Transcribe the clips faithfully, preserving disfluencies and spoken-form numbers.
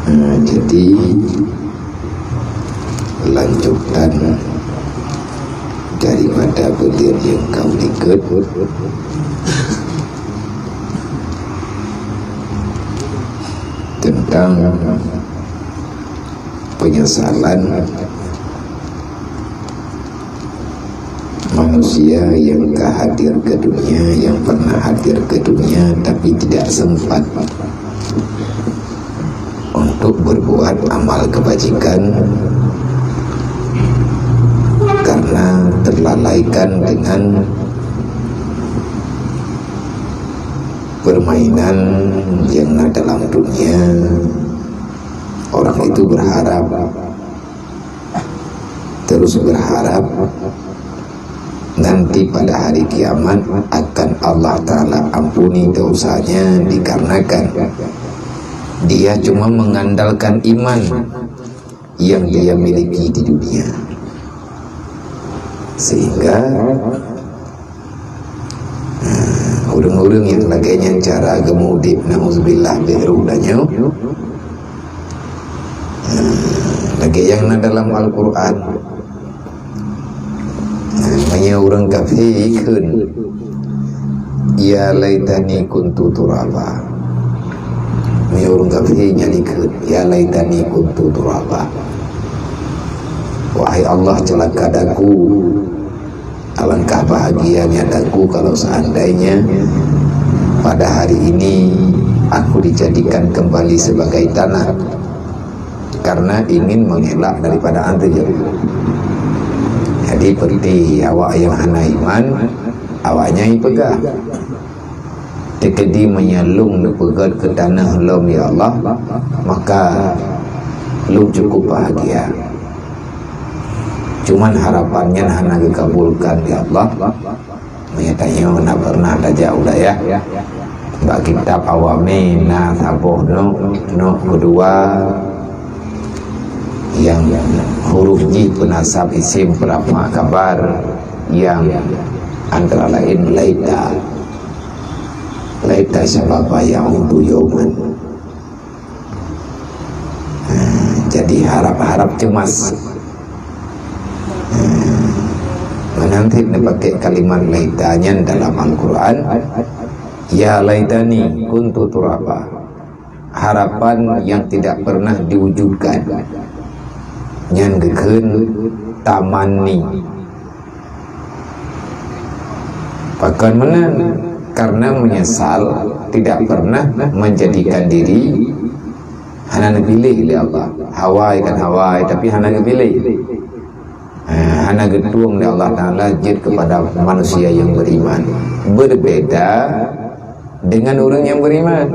Nah, jadi lanjutan daripada buleuen nyang ka likot tentang penyesalan manusia yang ka hadir ke dunia, yang pernah hadir ke dunia tapi tidak sempat untuk berbuat amal kebajikan karena terlalaikan dengan permainan yang na dalam dunia. Orang itu berharap, terus berharap nanti pada hari kiamat akan Allah Ta'ala ampuni dosanya dikarenakan dia cuma mengandalkan iman yang dia miliki di dunia. Sehingga, nah, ureuëng-ureuëng nyang lagée nyan cara geumeuudeb, nauzubillah, bék rôh tanyoe. Nah, lagée nyang na dalam Al-Qur'an. Nah, meunyoe ureuëng kafé ikheun, "Ya laitani kuntu turaba." Meunyoe ureuëng kafé nyan ikheun, "Ya laitani kuntu turaba." Wahai Allah, celaka daku. Alangkah bahagianya daku kalau seandainya pada hari ini aku dijadikan kembali sebagai tanah, karena ingin mengelak daripada adil. Jadi, seperti awak yang hana iman, awaknya ipeugah, "Teukeudi meunyoe lôn neupeugét keu tanoh lom, ya Allah, maka lôn cukup bahagia." Cuman harapan nyan hana geukabulkan, ya Allah. Meunyoe tanyoe na pernah tajak u dayah, bak kitab Awamé na saboh nok, nok keudua nyang huruf jih peunasab isim peurafa' khabar nyang antara laén laita. Laita syababa ya'udu yauman. Ha, jadi harap-harap cemas. Ha, meunan cit neupaké kalimat laita nyan dalam Al-Qur'an, "Ya laitani kuntu turaba." Harapan yang tidak pernah diwujudkan. Nyan geukheun tamanni. Pakon meunan? Karena menyesal tidak pernah menjadikan diri hana neupiléh lé Allah. Hawa kan hawa, tapi hana geupiléh. Ha, hana geutueng lé Allah Ta'ala jeuet kepada manusia yang beriman. Berbeda dengan orang yang beriman.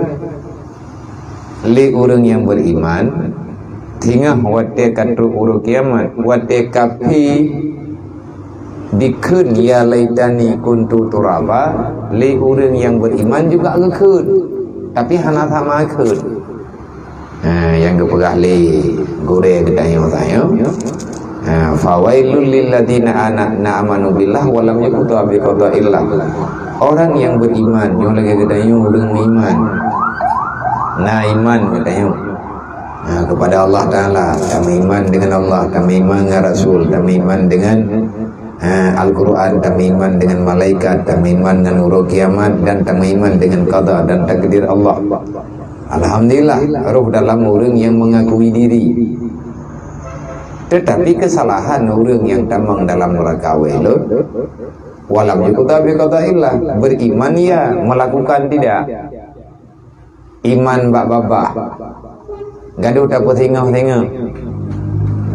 Lé ureuëng nyang beriman, singoh watée ka trok uroe kiamat, watée kafé dikheun, "Ya laitani kuntu turaba," lé ureuëng nyang beriman juga geukheun, tapi hana sama kheun. Ha, nyang geupeugah lé gurée geutanyoe-tanyoe. Ha, "Fawailul lilladzina ana-, na amanu billah wa lam yuqta bi qadaillah." Orang yang beriman, nyoe lagée geutanyoe ureuëng meuiman. Na iman geutanyoe. Ha, kepada Allah Ta'ala, tameuiman dengan Allah, tameuiman dengan Rasul, tameuiman dengan, ha, Al-Quran, tameuiman dengan malaikat, tameuiman dengan uroe kiamat, dan tameuiman dengan qada dan takdir Allah. Alhamdulillah, roh dalam ureuëng yang mengakui diri. Tetapi kesalahan ureuëng yang tamong dalam neraka wailun, walam yuqta bi qadaillah, beriman ya, melakukan tidak. Iman bak babah. Gadoh tapeusingoh-singoh.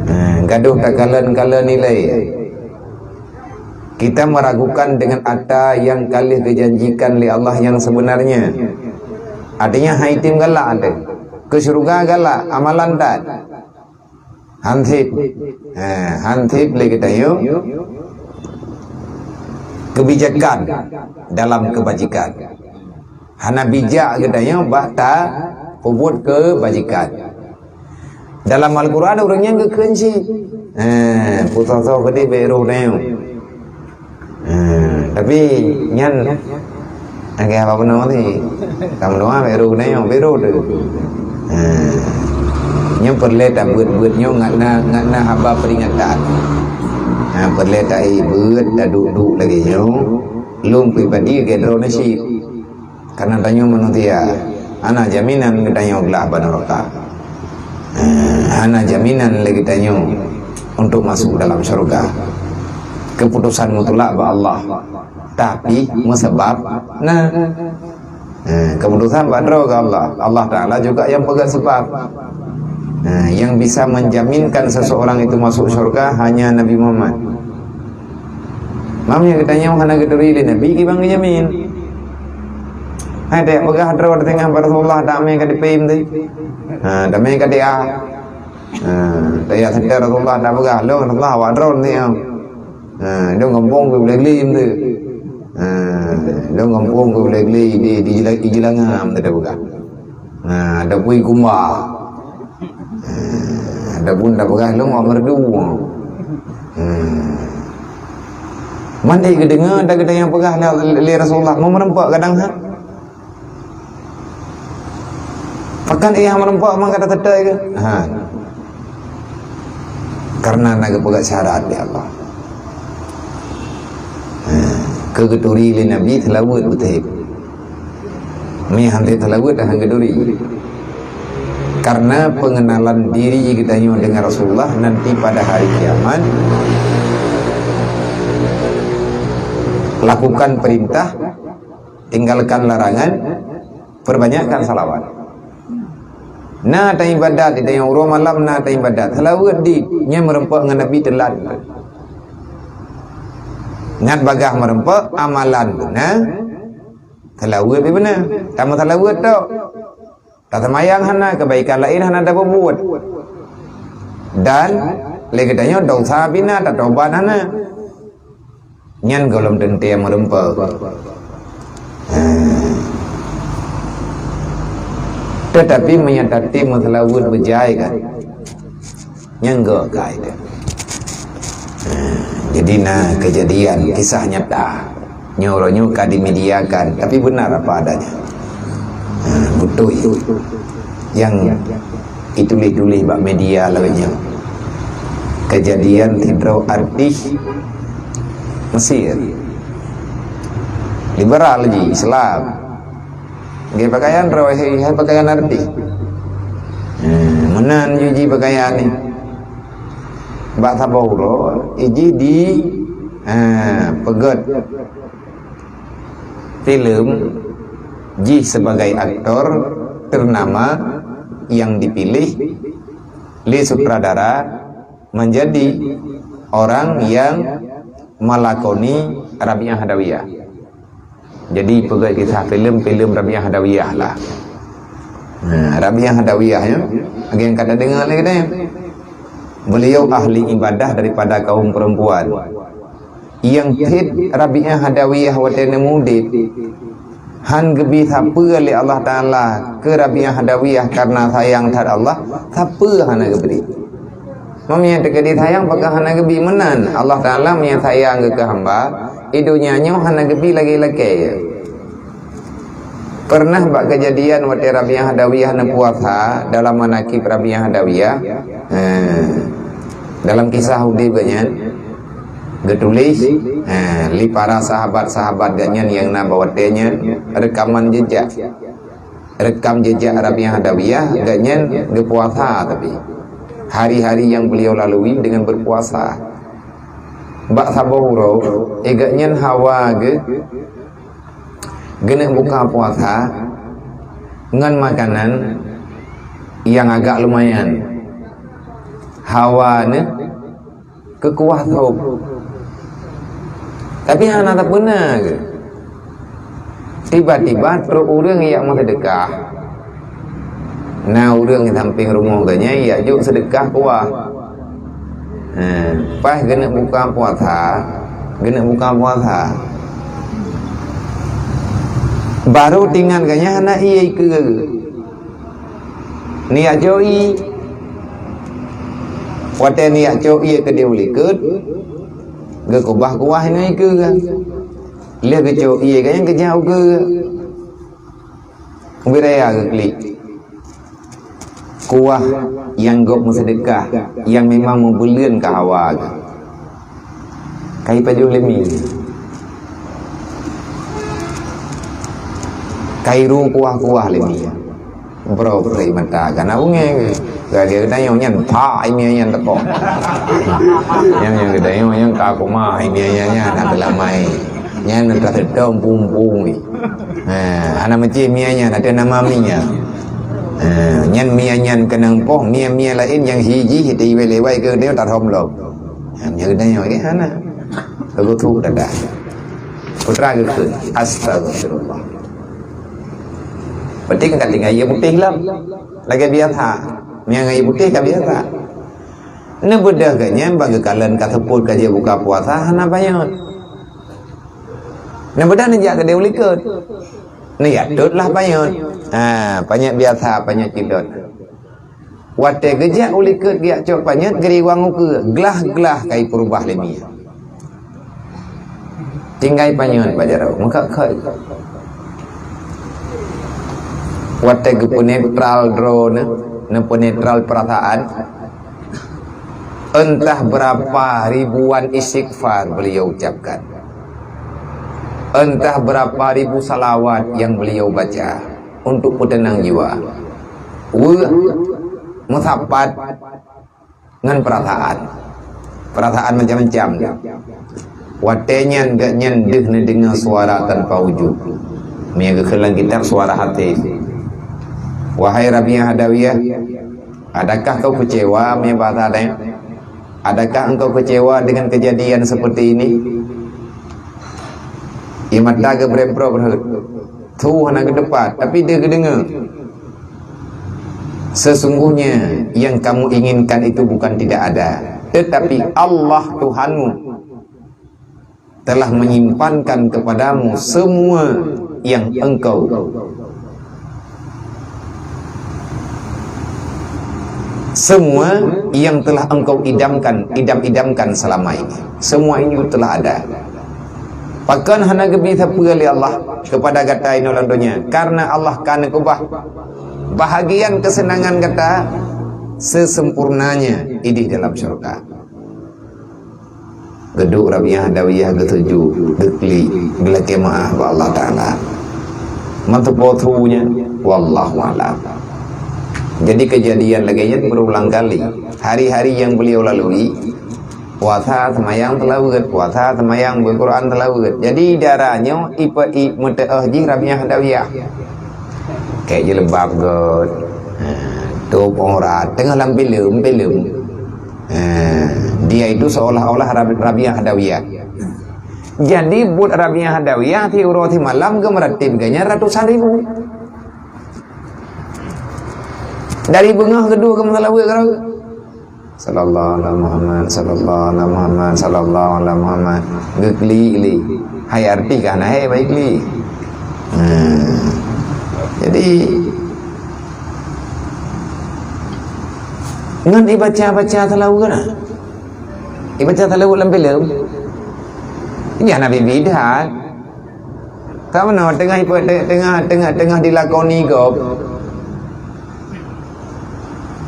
Ha, gadoh takalon-kalon ilée. Kita meragukan dengan ata yang ka lheueh geujanjikan lé Allah yang sebenarnya. Artinya, hai tem galak teuh. Keu syeuruga galak, amalan that. Hansip. Ha, hansip lé geutanyoe kebijakan dalam kebajikan. Hana bijak geutanyoe bak tapeubuet keubajikan. Dalam Al-Quran ureuëng nyan geukheun cit. Ha, pusoe-soe keudeh bék roh tanyoe. Ha, tapi nyan, agak apa pun nama ni? Kamu doa bék roh tanyoe, bék roh tu. Ha. Peureulée tabeuet-beuet nyoe ngat na, ngat na haba peuringatan. Ha, peureulée taék beuet, taduek-duek lagée nyoe, lôn pribadi lagée droeneuh cit. Karena tanyoe manusia, hana jaminan geutanyoe glah bak neuraka. Eh, hana jaminan lé geutanyoe untuk masuk dalam syurga. Keputusan mutlak bak Allah. Tapi meusabab na. Eh, keputusan bak droe keu Allah. Allah Taala juga yang peugah sebab. Eh, yang bisa menjaminkan seseorang itu masuk syurga hanya Nabi Muhammad. Mam nyang geutanyoe hana geuturi lé Nabi, kiban geujamin. Hai, tapeugah droe teuh ngon Rasulullah, damé ka dipém teuh. Ha, damé ka dia. Ha, tayak seutôt Rasulullah, tapeugah, "Lôn Rasulullah, awak droe teuh." Ha, lôn gampông keu Blang Glim teuh. Ha, lôn gampông keu Blang Glim di, di Jila-, di Jilangam teuh tapeugah. Ha, ada pui kumba. Eh, adapun tapeugah lôn awak meureudu. Hmm. Man ék geudeungoe, ta geudeungoe peugah lé, lé Rasulullah, meumeureumpok kadang ha. Pakon éh meureumpok man ka tateutoi keu? Ha. Karena na geupeugah syarat lé Allah. Ha. Keu geuturi lé Nabi seulaweuet beutôi. Meuhan teuh teulaweuet dah geuturi. Karena pengenalan diri geutanyoe dengan Rasulullah nanti pada hari kiamat, lakukan perintah, tinggalkan larangan, perbanyakkan salawat. Na ta ibadat, di tanyoe uroe malam na ta ibadat. Seulaweuet di, nyan meureumpok ngon Nabi teulat. Ngat bagaih meureumpok, amalan beuna, Seulaweuet pih beuna. Tameuseulaweuet tok. Taseumayang hana, keubaikan laén hana tapeubuet. Dan lé geutanyoe desya pih na, tatobat hana. Nyan gohlom teuntée meureumpok. Teutapi meunyoe tatem meuseulaweuet beujai kan, nyang gok kai teuh. Jadi na keujadian kisah nyata. Nyoe uroe nyoe ka dimediakan, tapi benar apa adanya. Ha, beutôi. Nyang ituléh-tuléh bak media lagée nyoe. Keujadian sidroe artis Mesir. Liberal jih, Islam. Gaya pakaian roh hai pakaian artis. Hmm, meunan jih pakaian ni. Bak saboh uroe, ijih di, ha, peugét filem jih sebagai aktor ternama yang dipilih lé sutradara menjadi orang yang melakoni Rabiah Adawiyah. Jadi peugét kisah filem-filem Rabiah Adawiyah lah. Nah, Rabiah Adawiyah ya, lagée nyang ka tadeungoe lé geutanyoe. Beliau ahli ibadah daripada kaum perempuan. Nyang thét Rabiah Adawiyah watée neumeudeb, han geubi sapeue lé Allah Taala keu Rabiah Adawiyah karena sayang that Allah, sapeue hana geubri. Meunyoe teukeudi sayang, pakon hana geubi meunan? Allah Taala meunyoe sayang geuh keu hamba, di donya nyoe hana geubi lagée lakée. Pernah bak keujadian watée Rabiah Adawiyah neupuasa, dalam manakib Rabiah Adawiyah, eh, dalam kisah udeb geuh nyan, geutuléh, eh, lé para sahabat-sahabat geuh nyan nyang na bak watée nyan reukaman jejak. Rekam jejak Rabiah Adawiyah, geuh nyan geupuasa tapi hari-hari yang beliau lalui dengan berpuasa. Bak saboh uroe, geuh nyan hawa geuh geuneuk buka puasa ngon makanan nyang agak lumayan. Hawa neuh keu kuah sop. Tapi hana tapeuna geuh. Tiba-tiba trok ureuëng jak meuseudeukah. Na ureuëng di sampéng rumoh geuh nyan jak jok seudeukah kuah. Ha, pas geuneuk buka puasa, geuneuk buka puasa. Baru tingat geuh nyan hana ié ikeue. Neujak cok ié. Watée neujak cok ié keudeh u likot, geukeubah kuah inoe ikeue. Lheueh geucok ié geuh nyan geujak u keue. Ubit raya geuklik. Kuah nyang gob meuseudeukah, nyang memang meubeuleuen keu hawa geuh. Kai pajoh lé mi. Kai ru kuah-kuah lé mi. Bro, bro, mata kana bungeng. Gaya geutanyoe nyan, pak, ini nyan teukoh. Nyan, nyan geutanyoe nyan ka kumah, ini nyan, nyan, nak teulamai. Nyan, nak teutom, pung-pung ni. Ha, hana meucé mie nyan, ada nama mie nyan. Ha, nyan mie nyan keunong poh, mie-mie laén nyang hiji, hiti iwai-iwai keu dia tak hom lom. Ha, nyan geutanyoe, eh, hana. Lagu tu dah dah. Putra geukheun, "Astagfirullah." Berarti kan ka tinggai ié putéh lom. Lagèe biasa. Mie ngon ié putéh ka biasa. Neubeudôh geuh nyan bak geukalon ka seupôt ka jeuet buka puasa hana panyöt. Neubeudôh neujak keudéh u likot. Neujak tot lah panyöt. Ha, panyöt biasa, panyöt cit dot. Watèe geujak u likot geujak cok panyöt geuriwang ukeue, glah-glah ka ipeurubah lé mie. Tinggai panyöt bak jaroe, meukat-kat. Watèe geupeunetral droeneuh, neupeunetral peurasaan, entah berapa ribuan istighfar beliau ucapkan. Entah berapa ribu salawat yang beliau baca untuk peuteunang jiwa. Weueh, meusapat ngon peurasaan. Peurasaan macam-macam. Watèe nyan gobnyan deuh neudeungoe suara tanpa wujud. Mie geukheun lam kitab suara hati. Wahai Rabi'ah Adawiyah, adakah kau kecewa, mie bahasa Aceh? Adakah engkau kecewa dengan kejadian seperti ini? Ié mata geubremprok rhot. Su hana geuteupah, tapi deuh geudeungoe. Sesungguhnya yang kamu inginkan itu bukan tidak ada, tetapi Allah Tuhanmu telah menyimpankan kepadamu semua yang engkau, semua yang telah engkau idamkan, idam-idamkan selama ini. Semua ini telah ada. Pakon hana geubi sapeue lé Allah kepada gata inoe lam donya? Karena Allah ka neukeubah bahagian keuseunangan gata seuseumpurnanya idéh dalam syeuruga. Geuduek Rabi'ah Adawiyah geutuju, geuklik, geulakèe meu'ah bak Allah Taala. Manteupo su nyan, wallahu a'lam. Jadi kejadian lagèe nyan berulang kali. Hari-hari yang beliau lalui, puasa seumayang seulaweuet, puasa seumayang, beuquran seulaweuet. Jadi dara nyoe ipe-, i-, meuteu'oh jih Rabi'ah Adawiyah. Kèk jilbab göt. Ha, tôb aurat, teungoh lam filem, filem. Ha, dia itu seolah-olah Rabi-, Rabi'ah Adawiyah. Jadi buet Rabi'ah Adawiyah, si uroe si malam geumeuratéb geuh nyan ratusan ribu. Dari beungoh geuduek geumeuseulaweuet keudroe. Sallallahu ala Muhammad, sallallahu ala Muhammad, sallallahu ala Muhammad. Geuklik-klik. Hai artis kah na hai baik klik. Nah. Jadi ngon ibaca-baca seulaweuet na. Ibaca seulaweuet lam filem. Ini anak bibi dah. Ka meunoe teungoh ipe-, teungoh, teungoh, teungoh dilakoni gob.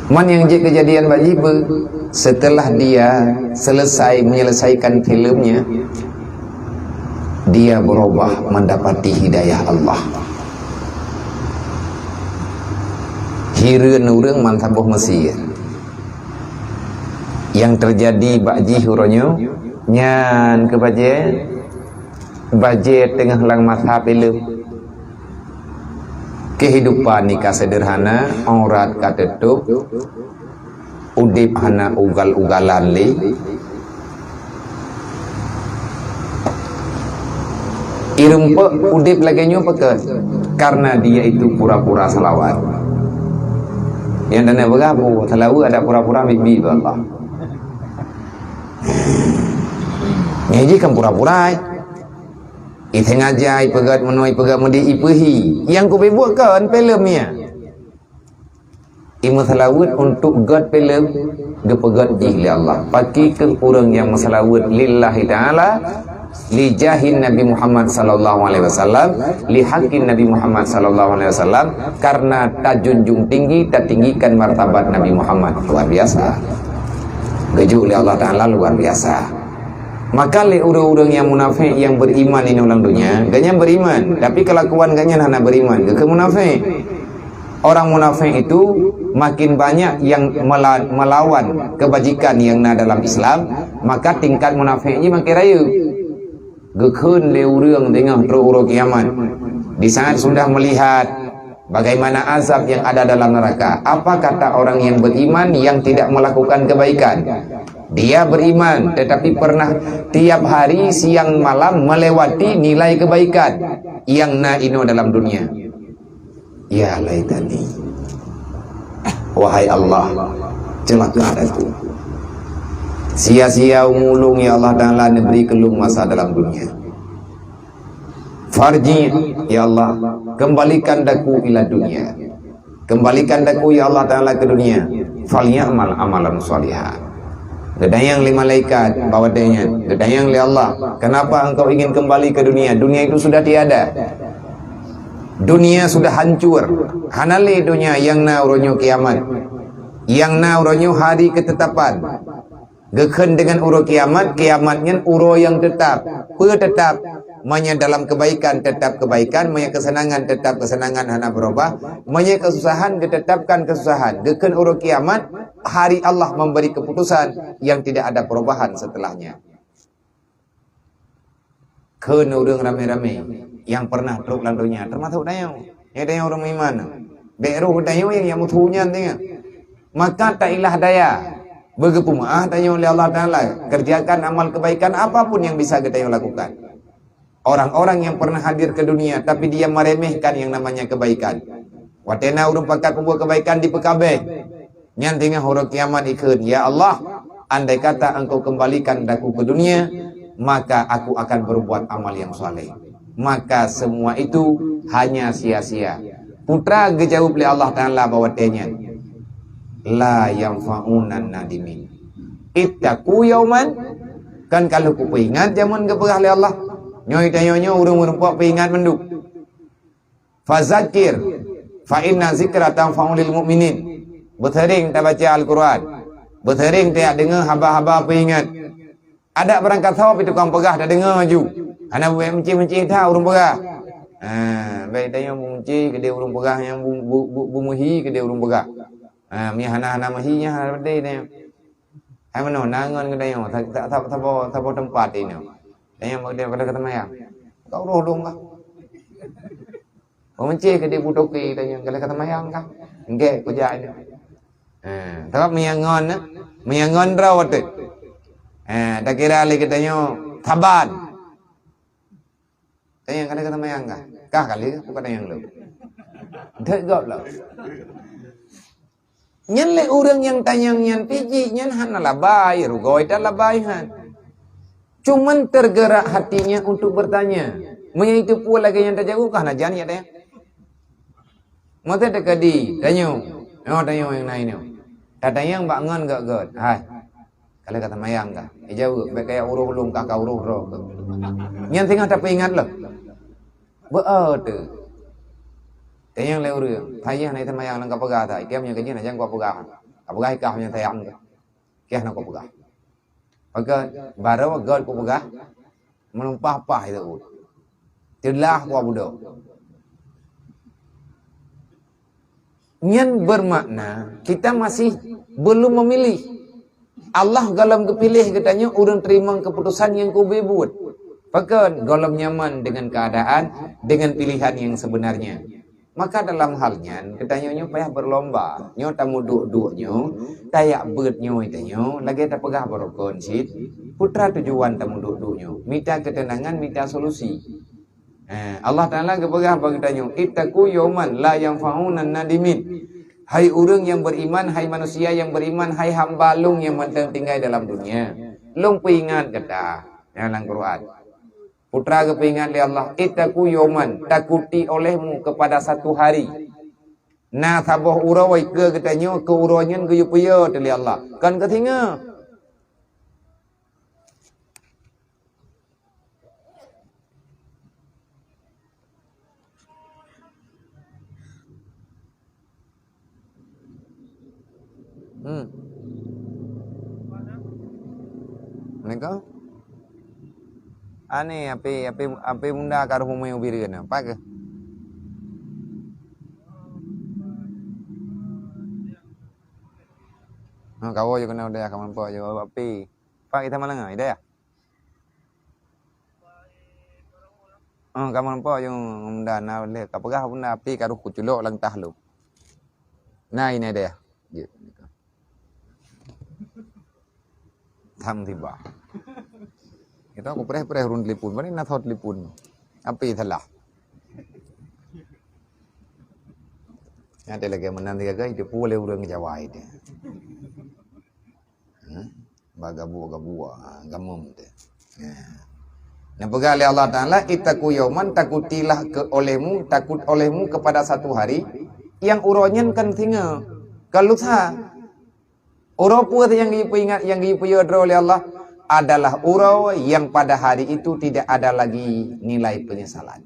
Man nyang jeuet keujadian bak jih beu, setelah dia selesai menyelesaikan filmnya, dia berubah mendapati hidayah Allah. Hireuen ureueng man saboh Mesir. Nyang teujadi bak jih uroe nyoe, nyan keuh bajèe, bajèe teungoh lam masa filem. Kehidupan ni ka sederhana, aurat ka teutôb, udép hana ugal-ugalan lé. Ireumpok udép lagèe nyoe pakon? Karena dia itu pura-pura salawat. Nyang dan peugah bu, salaweuet ada pura-pura bibi bak Allah. Nyan jih kan pura-pura. Isengaja ipeugét meunoe, ipeugét meudéh, ipeuhi. Nyang kupibuet kon filem nyan. Imeuseulaweuet untuk gét filem, geupeugét jih lé Allah. Pakri keuh ureueng nyang meuseulaweuet lillahi ta'ala, Li jahin Nabi Muhammad sallallahu alaihi wasallam, li haqqin Nabi Muhammad sallallahu alaihi wasallam, karena tajunjung tinggi, tatinggikan martabat Nabi Muhammad. Luar biasa. Geujok lé Allah Taala luar biasa. Maka lé ureuëng-ureuëng nyang munafék nyang beriman inoe lam dunia, gobnyan beriman, tapi kelakuan gobnyan hana beriman, geukheun munafék. Orang munafék itu makin banyak yang mela-, melawan kebajikan yang na dalam Islam, maka tingkat munafék jih makin rayeuk. Geukheun lé ureuëng teungoh trok uroe kiamat. Di saat sudah melihat bagaimana azab yang ada dalam neraka, apa kata orang yang beriman yang tidak melakukan kebaikan? Dia beriman, tetapi pernah tiap hari siang malam melewati nilai kebaikan yang na inoe dalam dunia. Ya laitani. Wahai Allah, celaka aku. Sia-sia umu ulung, ya Allah Taala, neubri keu lôn masa dalam dunia. Farji, ya Allah, kembalikan daku ila dunia. Kembalikan daku, ya Allah Taala, ke dunia. Falyamal amalan shaliha. Geutanyong lé malaikat bak watée nyan, geutanyong lé Allah, "Kenapa engkau ingin kembali ke dunia? Dunia itu sudah tiada. Dunia sudah hancur. Hana lé dunia nyang na uroe nyoe kiamat. Nyang na uroe nyoe hari ketetapan." Geukheun deungon uroe kiamat, kiamat nyan uroe nyang tetap. Peue tetap? Meunyoe dalam kebaikan, tetap kebaikan. Meunyoe keuseunangan, tetap keuseunangan hana beurubah. Meunyoe keususahan, geutetapkan keususahan. Geukheun uroe kiamat, hari Allah memberi keputusan yang tidak ada perubahan setelahnya. Kheun ureuëng ramé-ramé nyang pernah trok lam donya, teumasok tanyoe. Nyoe tanyoe ureuëng meuiman. Bék roh tanyoe nyang, nyang meusu nyan tanyoe. Maka tailah daya. Beugeupeumaáh tanyoe lé Allah Taala. Kerjakan amal kebaikan apapun yang bisa geutanyoe lakukan. Orang-orang yang pernah hadir ke dunia, tapi dia meremehkan yang namanya kebaikan. Watée na ureuëng pakat peubuet kebaikan dipeukabeh. Nyan teungoh uroe kiamat ikheun, "Ya Allah, andai kata Engkau kembalikan daku ke dunia, maka aku akan berbuat amal yang saleh." Maka semua itu hanya sia-sia. Putra geujaweueb lé Allah Taala bak watée nyan, "La yanfa'unan nadimin. Ittaqu yauman." Kan ka lheueh kupeuingat jameun geupeugah lé Allah. Nyoe tanyoe nyoe ureuëng meureumpok peuingat mandum. Fazakir, fa inna zikra tanfa'u lil mu'minin. Beuseuring tabaca Al-Quran. Beuseuring tajak deungoe haba-haba peuingat. Adak beurangkat soe pih tukang peugah tadeungoe laju. Hana beu meucih-meucih that ureuëng peugah. Ha, bék tanyoe beu meucih keudeh ureuëng peugah nyang beu, beu, beu, beu meuhi keudeh ureuëng peugah. Ha, meunyo hana, hana meuhi nyan hana leubeh tanyoe. Hai meunoe, na ngon geutanyoe, sa-, sa-, sa-, saboh, saboh teumpat inoe. Tanyoe bak geutanyoe ka lheueh ka seumayang. Ka uroh lôn kah? Beu meucih keudeh beu toke tanyoe ka lheueh ka seumayang kah? Enggak, kujak nyoe. Ha, sabab meunyo ngon, meunyo ngon droe teuh. Ha, takira lé geutanyoe saban. Tanyong ka lheueh ka seumayang kah? Kah kali, bukan tanyong lôn. Dek gob lom. Nyan lé ureuëng nyang tanyong nyan pih jih nyan hana labai, rugoe that labai han. Cuman tergerak hatinya untuk bertanya. Meunyo itu peue lagée nyang tajaweueb kah na jan ya tanyong. Masa teuka di tanyong. Oh, tanyong nyang na inoe. Tatanyong bak ngon gét-gét. Hai. Ka lheueh ka seumayang kah? Ijaweueb, bék kaya uroh lôn kah ka uroh droe keuh. Nyan singoh tapeuingat lom. Beu-o teuh. Tanyong lé ureuëng, "Payah na seumayang lôn ka peugah that, itam nyoe keujih na jan kupeugah. Ka peugah ikah nyoe sayang kah. Kiah na kupeugah." Maka baroe gét kupeugah, meunumpah-pah itu. Teulah kuah budok. Nyan bermakna kita masih belum memilih. Allah gohlom geupiléh geutanyoe ureuëng teurimong keuputosan nyang ka ubé buet. Pakon gohlom nyaman dengan keadaan, dengan pilihan yang sebenarnya. Maka dalam hal nyan, geutanyoe nyoe payah berlomba. Nyoe tamuduek-duek nyoe, tajak beuet nyoe tanyoe, lagée tapeugah barokon cit, putra tujuan tamuduek-duek nyoe, mita keuteunangan, mita solusi. Eh, Allah Taala geupeugah bak geutanyoe, "Ittaqu yauman la yanfa'unan nadimin." Hai ureuëng nyang beriman, hai manusia nyang beriman, hai hamba Lôn nyang mantong tinggai dalam dunia. Lôn peuingat gata, nyang lam Quran. Putra geupeuingat lé Allah, "Ittaqu yauman," takuti olehmu kepada satu hari. Na saboh uroe keu geutanyoe, keu uroe nyan geuyue peue teuh lé Allah. Kon keu singoh. Hmm. Assalamualaikum. Ani api api api bunda ka roh umai ubiri kena. Apa ke? Ha, kawo je kena udah kawan po je api. Pak kita malang ah, ida ya? Oh, kamoe nampak je ngon bunda na lé ka peugah bunda api ka roh kuculok lam tah lom. Na ini ada ya. Tham tiba. Kita aku preh-preh run telepon, mana na thot telepon. Api salah. Ada lagi menang tiga kali, dia pulai orang Jawa itu. Hmm? Ba gabuk-gabuk, ha, gamum teuh. Ya. Neupeugah lé Allah Taala, "Ittaqu yauman takutilah ke olehmu, takut olehmu kepada satu hari yang uroe nyan kan singoh, kan lusa." Uroe peue nyang geupeuingat, nyang geupeuyo droe lé Allah adalah uroe yang pada hari itu tidak ada lagi nilai penyesalan.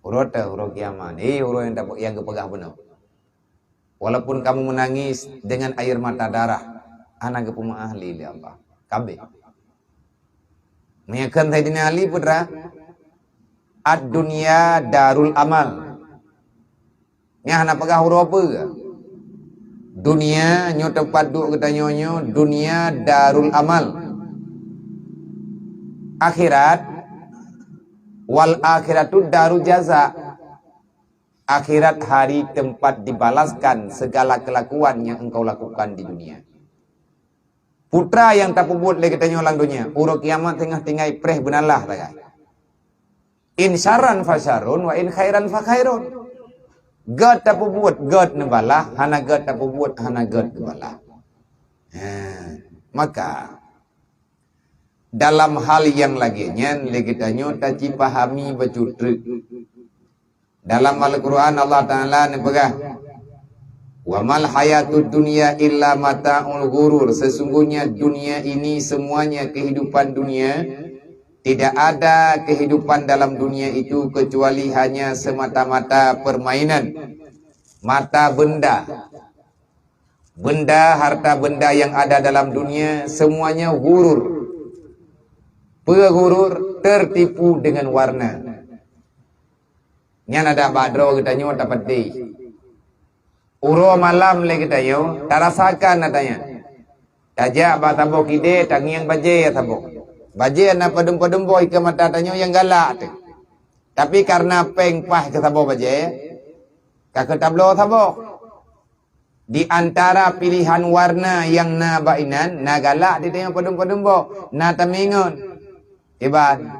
Uroe teuh, uroe kiamat. Eh, uroe nyang dapat, nyang geupeugah bunoe. Walaupun kamu menangis dengan air mata darah, hana geupeumaáh lé Allah. Kabeh. Meunyo kheun Saidina Ali putra, "Ad-dunya darul amal." Nyan hana peugah uroe peue. Dunia nyoe teumpat duek geutanyoe nyoe, dunia darul amal. Akhirat, "Wal akhiratu daru jaza." Akhirat hari tempat dibalaskan segala kelakuan yang engkau lakukan di dunia. Putra nyang tapeubuet lé geutanyoe lam donya, uroe kiamat teungoh tinggai preh beunalah sagai. In syarran fa syarrun wa in khairan fa khairun. Gét tapeubuet, gét neubalah, hana gét tapeubuet, hana gét neubalah. Ha, maka dalam hal nyang lagée nyan lé geutanyoe tacipahami bacut treuk. Dalam Al-Quran Allah Taala neupeugah, "Wa mal hayatud dunya illa mata'ul ghurur." Sesungguhnya dunia ini semuanya kehidupan dunia, tidak ada kehidupan dalam dunia itu kecuali hanya semata-mata permainan, mata benda. Benda, harta benda yang ada dalam dunia, semuanya ghurur. Peue ghurur? Tertipu dengan warna. Nyan adak bak droe geutanyoe tapeudeh. Uroe malam lé geutanyoe tarasakan ata nyan. Tajak bak saboh kidée, tangieng bajée saboh. Bajée na padum-padum boh ikeue mata tanyoe nyang galak teuh. Tapi kareuna péng paih keu saboh bajée, ka keuh tabloe saboh. Di antara pilihan warna nyang na bak inan, na galak di tanyoe padum-padum boh, na tamé ngon. Iban,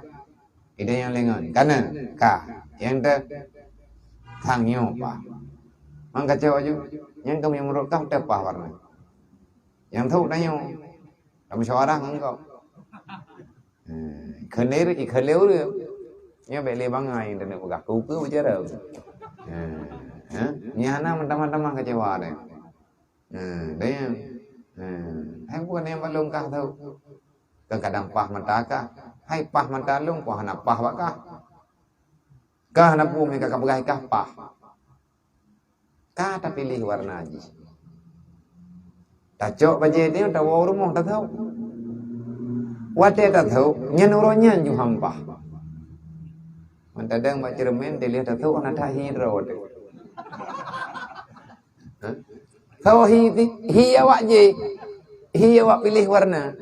di tanyoe lé ngon. Kana, ka. Nyang teu, sang nyoe paih. Mang kacok aju, nyang keu meunyoe meurok kah teu paih warna. Nyang thok tanyoe, tamusyawarah ngon gob. Hmm, kheun lé, kheun lé ureueng. Nyoe bék lé bangai taneuk peugah, keu-keu bicara. Hmm, ha? Nyan hana meutamah-tamah keucewa deh. Hmm, deh. Hmm, hai bukan nyang bak lôn kah tho. Kan kadang paih mata kah. Hai paih mata lôn, paih hana paih bak kah. Kah hana peue meuka ka peugah kah paih. Ka tapiléh warna jih. Tacok bajée nyoe tawoe u rumoh tathok. Watée tathok, nyan uroe nyan ju hampah. Meutadang bak ceureumen, dilèe tathok, hana that hi droe teuh. Hah? Tho hi, hi awak jih. Hi awak piléh warna.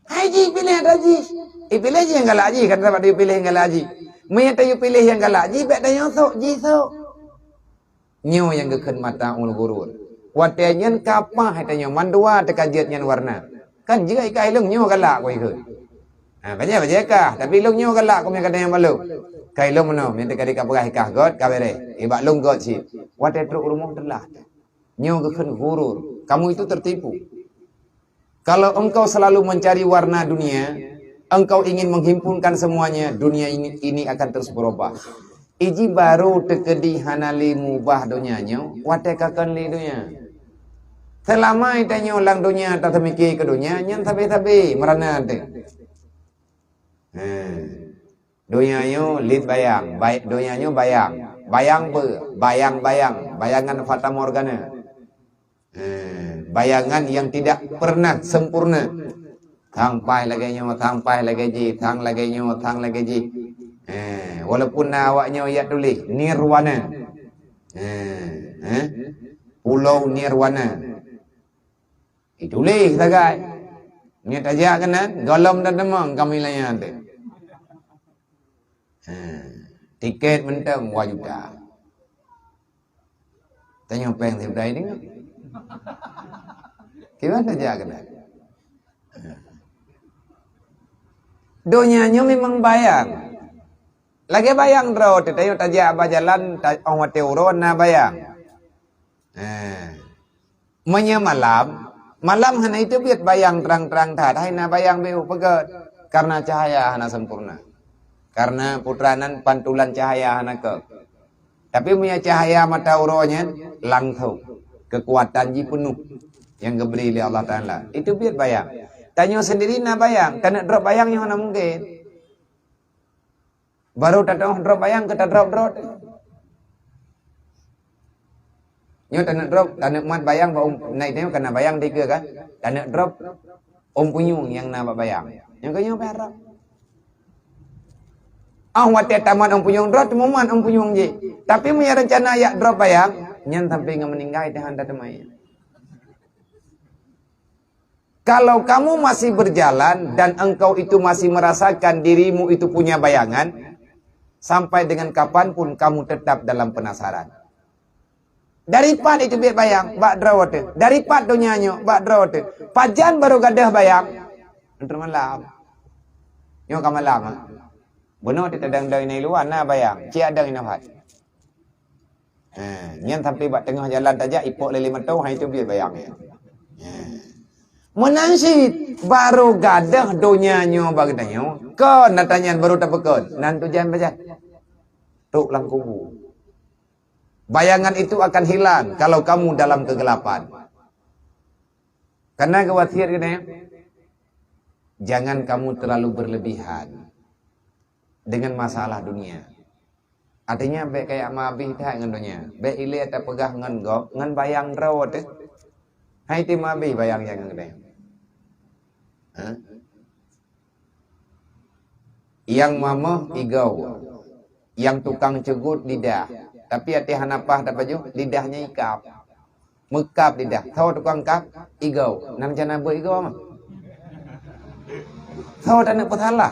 Hai jih piléh ata jih. Ipiléh jih nyang galak jih, kan sabab ipiléh nyang galak jih. Meunyo tayue piléh nyang galak jih, bék tanyoe sok jih sok. Nyoe nyang geukheun mata'ul ghurur. Watée nyan ka paih tanyoe mandua teuka jeuet nyan warna. Kan jeuet ka ilong nyoe galak ku ikheun. Ha, bajée, bajée kah, tapi ilong nyoe galak ku meunyo ka tanyoe balok. Ka ilong meunoe, meunyo teuka di ka peugah ikah göt, ka bereh. Ibak lôn göt cit. Watée trok u rumoh teulah. Nyoe geukheun ghurur. Kamu itu tertipu. Kalau engkau selalu mencari warna dunia, engkau ingin menghimpunkan semuanya, dunia ini, ini akan terus berubah. Iji barô teukeudi hana lé mubah donya nyoe, watée ka kon lé donya. Seulama tanyoe lam donya tateumike keu donya, nyan sabe-sabe meurana teuh. He. Donya nyoe lét bayang, bay-, donya nyoe bayang. Bayang peue? Bayang-bayang, bayangan fata morgana. Eh, bayangan yang tidak pernah sempurna. Thang paih lagèe nyoe, thang paih lagèe jih, thang lagèe nyoe, thang lagèe jih. Eh, walaupun na awak nyoe jak tuléh nirwana. Eh, eh, Pulau Nirwana. Dituléh sagai. Nyoe tajak keunan, gohlom dan teumang kami layan teuh. Ha, tiket mantong dua juta. Tanyoe péng siplai deungoe. Kiban tajak keunan. Ha. Donya nyoe memang bayang. Lagèe bayang droe teuh, tanyoe tajak bak jalan, ta-, 'oh watèe uroe na bayang. Ha. Meunyoe malam, malam hana jiteubiet bayang trang-trang that, hai na bayang beu peugöt, karena cahaya hana sempurna. Karena putra nan pantulan cahaya hana kök. Tapi meunyoe cahaya mata uroe nyan langsong, keukuatan jih peunoh nyang geubri lé Allah Taala. Jiteubiet bayang. Tanyoe sendiri na bayang, taneuk drop bayang nyoe hana mungken. Baru tateu'oh drop bayang keu tadrop droe teuh. Nyoe taneuk drop, taneuk mat bayang bak ôm, na itanyoe kana bayang dikeue kan. Taneuk drop ôm punyueng nyang na bak bayang. Nyoe keu nyoe pih harap. 'Oh watèe tamat ôm punyueng droe, teuma mat ôm punyueng jih. Tapi meunyoe reuncana jak drop bayang, nyan sampai ngon meuninggai teuh han tateumé. Kalau kamu masih berjalan dan engkau itu masih merasakan dirimu itu punya bayangan, sampai dengan kapan pun kamu tetap dalam penasaran. Dari pat jiteubiet bayang, bak droe teuh. Dari pat donya nyoe, bak droe teuh. Pajan barô gadôh bayang? Enteuk malam. Nyoe ka malam, ha. Bunoe teuh tadong-dong inan luwa na bayang, cit adong inan phat. Ha, nyan sampai bak teungoh jalan tajak, ipok lé lé mata, hai teubiet bayang nyan. Ha. Meunan cit, barô gadôh donya nyoe bak geutanyoe, kon atra nyan barô tapeukon, nan tujan pajan. Trok lam kubu. Bayangan itu akan hilang kalau kamu dalam kegelapan. Karena geuwasiat geutanyoe, jangan kamu terlalu berlebihan dengan masalah dunia. Artinya, bèk kajak meuhabéh that ngon donya. Bèk ilèe tapeugah ngon gob, ngon bayang droe teuh. Hai teuh meuhabéh bayang nyan ngon donya. Ha? Nyang mamöh igoe, nyang tukang ceugut lidah, tapi até hana paih tapajoh, lidahnya ikab. Meukab lidah, tho tukang kab, igoe. Nan cana beuet igoe mah. Tho taneuk peusalah.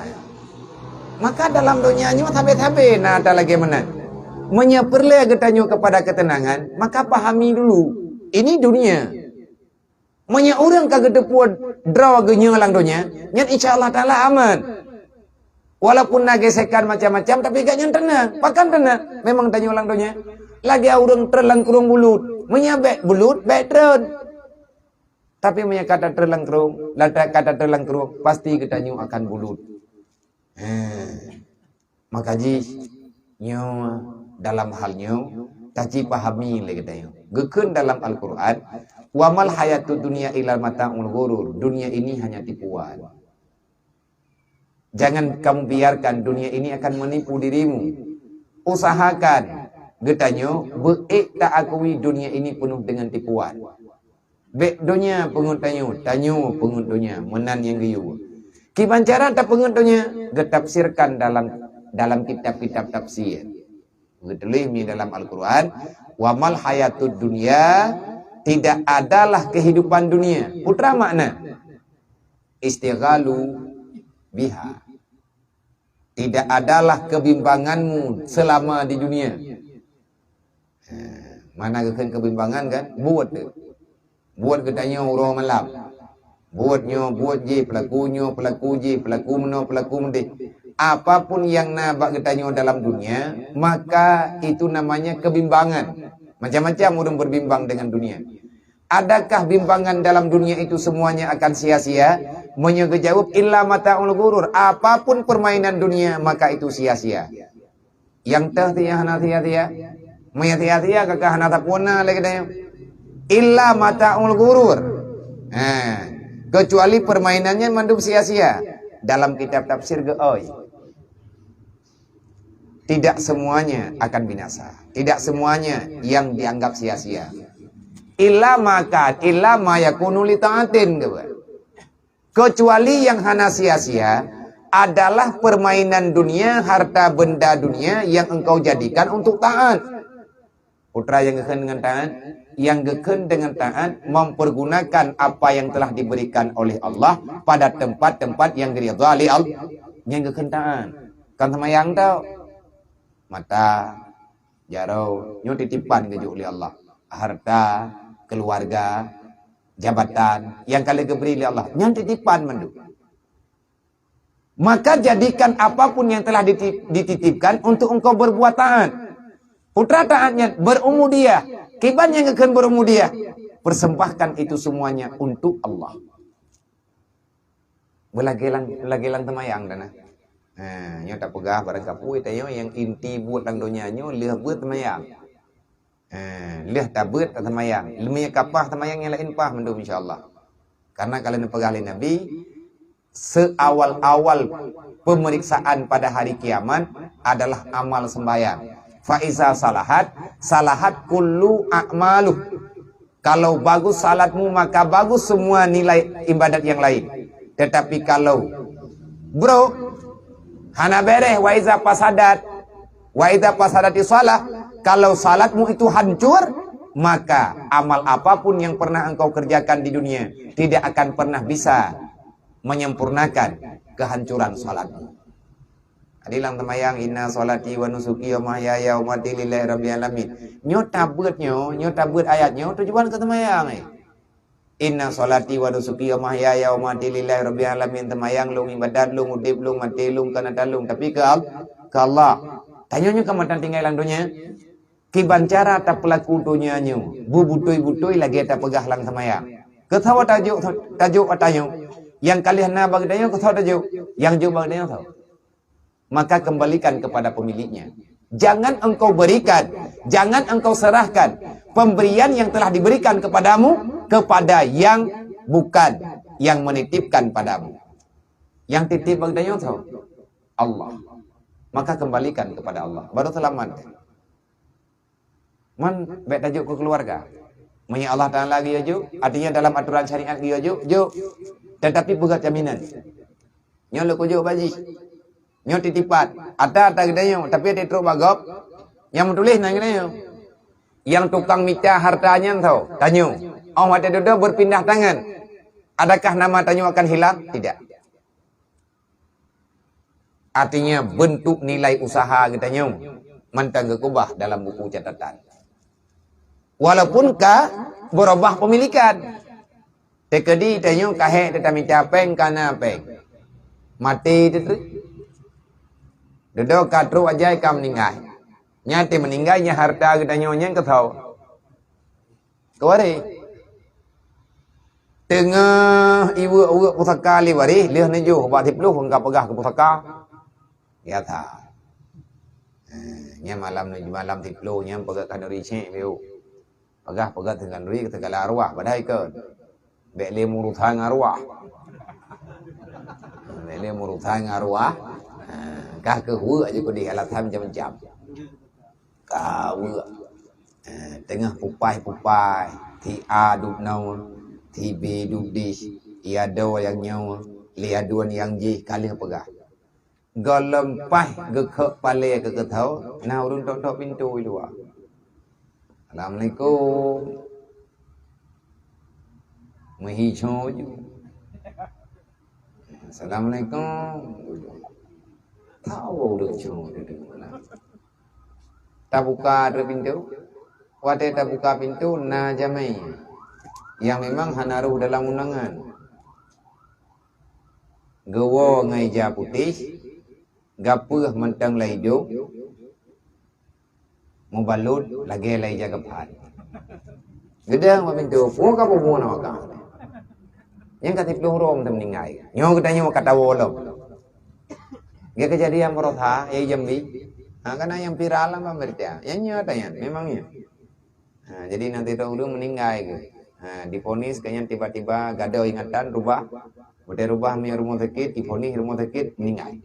Maka dalam donya nyoe sabe-sabe na atra lagèe meunan. Meunyoe peureulèe geutanyoe kepada ketenangan, maka pahami dulu, ini dunia. Meunyoe ureueng ka geuteupeue droe geuh nyoe lam donya, nyan insya Allah Taala aman. Walaupun na gesekan macam-macam, tapi gobnyan teunang. Pakon teunang? Memang tanyoe lam donya lagèe ureueng treun lam krueng bulut. Meunyoe bèk bulut, bèk treun. Tapi meunyoe ka tatreun lam krueng, lam ta-, ka tatreun lam krueng, pasti geutanyoe akan bulut. He. Maka jih nyoe, dalam hal nyoe, taci pahami lé geutanyoe. Geukheun dalam Al-Qur'an, "Wa mal hayatud dunya illa mata'ul ghurur." Dunia ini hanya tipuan. Jangan kamu biarkan dunia ini akan menipu dirimu. Usahakan geutanyoe beuék taakui dunia ini penuh dengan tipuan. Bèk donya peungeut tanyoe, tanyoe peungeut donya, meunan nyang geuyue. Kiban cara tapeungeut donya, geutafsirkan dalam, dalam kitab-kitab tafsir. Geutuléh mi dalam Al-Qur'an, "Wa mal hayatud dunya," tidak adalah kehidupan dunia. Peue teuma makna? Istighalu biha. Tidak adalah kebimbanganmu selama di dunia. Ha, mana geukheun kebimbangan kan? Buet tu. Buet geutanyoe uroe malam. Buet nyoe, buet jih, peulaku nyoe, peulaku jih, peulaku meunoe, peulaku meudéh. Apapun yang na bak geutanyoe dalam dunia, maka itu namanya kebimbangan. Macam-macam ureueng berbimbang dengan dunia. Adakah bimbangan dalam dunia itu semuanya akan sia-sia? Meunyoe geujaweueb, "Illa mata'ul ghurur," apapun permainan dunia, maka itu sia-sia. Nyang teuh teuh hana sia-sia. Meunyoe sia-sia, ka hana tapuna lé geutanyoe. "Illa mata'ul ghurur." Ha, kecuali permainannya mandum sia-sia. Dalam kitab tafsir geuoi. Tidak semuanya akan binasa. Tidak semuanya yang dianggap sia-sia. Illa ma kan, illa ma yakunu li taatin, kata. Kecuali yang hana sia-sia adalah permainan dunia, harta benda dunia yang engkau jadikan untuk taat. Putra yang geukheun dengan taat, yang geukheun dengan taat mempergunakan apa yang telah diberikan oleh Allah pada tempat-tempat yang diridha li Allah. Nyang geukheun taat. Kan seumayang tau. Mata, jaroe, nyoe titipan geujok lé Allah. Harta, keluarga, jabatan yang ka lheueh geubri lé Allah, nyan titipan mandum. Maka jadikan apapun yang telah diti-, dititipkan untuk engkau berbuat taat. Putra taat nyan berubudiyah, kiban nyang geukheun berubudiyah, persembahkan itu semuanya untuk Allah. Beulagée lam, lagée lam teumayang dah nah. Ha, nyoe tapeugah barangkapeue tanyoe nyang inti buet lam donya nyoe lheueh beuet teumayang. Ha, lheueh tabeuet teumayang. Leumie kapah teumayang nyang laén pah mandum insya Allah. Karena kalau neupeugah lé Nabi, seawal-awal pemeriksaan pada hari kiamat adalah amal sembahyang. Fa iza salahat, salahat kullu a'maluh. Kalau bagus salatmu, maka bagus semua nilai ibadat yang lain. Tetapi kalau buruk, hana beres, wa iza fasadat, wa iza fasadati salah, kalau salatmu itu hancur, maka amal apapun yang pernah engkau kerjakan di dunia tidak akan pernah bisa menyempurnakan kehancuran salatmu. Jadi lam teumayang, "Inna sholati wa nusuki wa mahyaya wa mamati lillahi rabbil alamin." Nyoe tabeuet nyoe, nyoe tabeuet ayat nyoe tujuan keu teumayang, eh. "Inna sholati wa nusuki wa mahyaya wa mamati lillahi rabbil alamin." Teumayang lôn, ibadat lôn, udeb lôn, maté lôn, keu ata lôn, tapi keu Al-, keu Allah. Tanyoe nyoe ka mantong tinggai lam donya. Kiban cara tapeulaku donya nyoe, beubutôi-butôi lagée tapeugah lam teumayang. Keu soe tajok, tajok ata nyoe? Nyang ka lheueh na bak geutanyoe keu soe tajok? Nyang jok bak geutanyoe soe? Maka kembalikan kepada pemiliknya. Jangan engkau berikan, jangan engkau serahkan pemberian yang telah diberikan kepadamu kepada yang bukan, yang menitipkan padamu. Yang titip bak geutanyoe soe? Allah. Maka kembalikan kepada Allah. Baru selamat. Man, bék tajok keu keuluwarga. Meunyoe Allah Taala geuyue jok, artinya dalam aturan syariat geuyue jok, jok. Tetapi peugah jaminan. Nyoe lôn kujok bak jih. Nyoe titipan. Ata, ata geutanyoe, tapi ata trok bak gob. Nyang meutuléh nan geutanyoe. Nyang tukang mita harta nyan soe? Tanyoe. Oh watée dudoe berpindah tangan. Adakah nama tanyoe akan hilang? Tidak. Artinya, bentuk nilai usaha geutanyoe mantong geukeubah dalam buku catatan. Walaupun ka beurubah pemilikan. Teukeudi tanyoe ka hék teutamita péng, ka na péng. Maté teuh. Dudoe ka trok ajai ka meuninggai. Nyan teuh meuninggai nyan harta geutanyoe nyan keu soe? Keu waréh. Teungoh iweuek-weuek pusaka lé waréh, lheueh neujoh bak siploh ka peugah keu pusaka. Ya that. Eh, nyan malam, malam siploh nyan peugah khanuri cék biôh. Peugah-peugah teungoh khanuri keu segala arwah, padahai kon. Bék lé meurusan ngon arwah. Bék lé meurusan ngon arwah. Ha, ka keuh weuek jih keudeh alasan macam-macam. Ka weuek. Eh, teungoh pupai-pupai, si A duek noe, si B duek dih, ia do nyang nyoe, lé aduen nyang jih ka lheueh peugah. Gohlom paih geukhok palée keu keuthoe, na ureuëng tok-tok pintoe luwa. "Assalamualaikum." Meuhi choe ju. "Assalamualaikum." Tahu ureuëng choe ju. Tabuka droe pintoe. Watée tabuka pintoe, na jamé nyang memang hana rhoh dalam undangan. Geuwoe ngon ija putéh, gapeueh mantong lam idong, mubalot lagée lam ija gaphan. Geudong bak pintoe, "Peue ka bumoe na maka?" Nyang ka siploh uroe mantong meuninggai. Nyoe geutanyoe ka tawoe lom. Geukeujadian baroesa, ya Jambi. Ha, kana nyang viral lam berita. Nyang nyoe ata nyan, memang nyoe. Ha, jadi nanti tu ureuëng meuninggai keuh. Ha, diponis keuh nyan tiba-tiba gadôh ingatan, rubah. Watée rubah miet rumoh sakét, diponis rumoh sakét, meuninggai.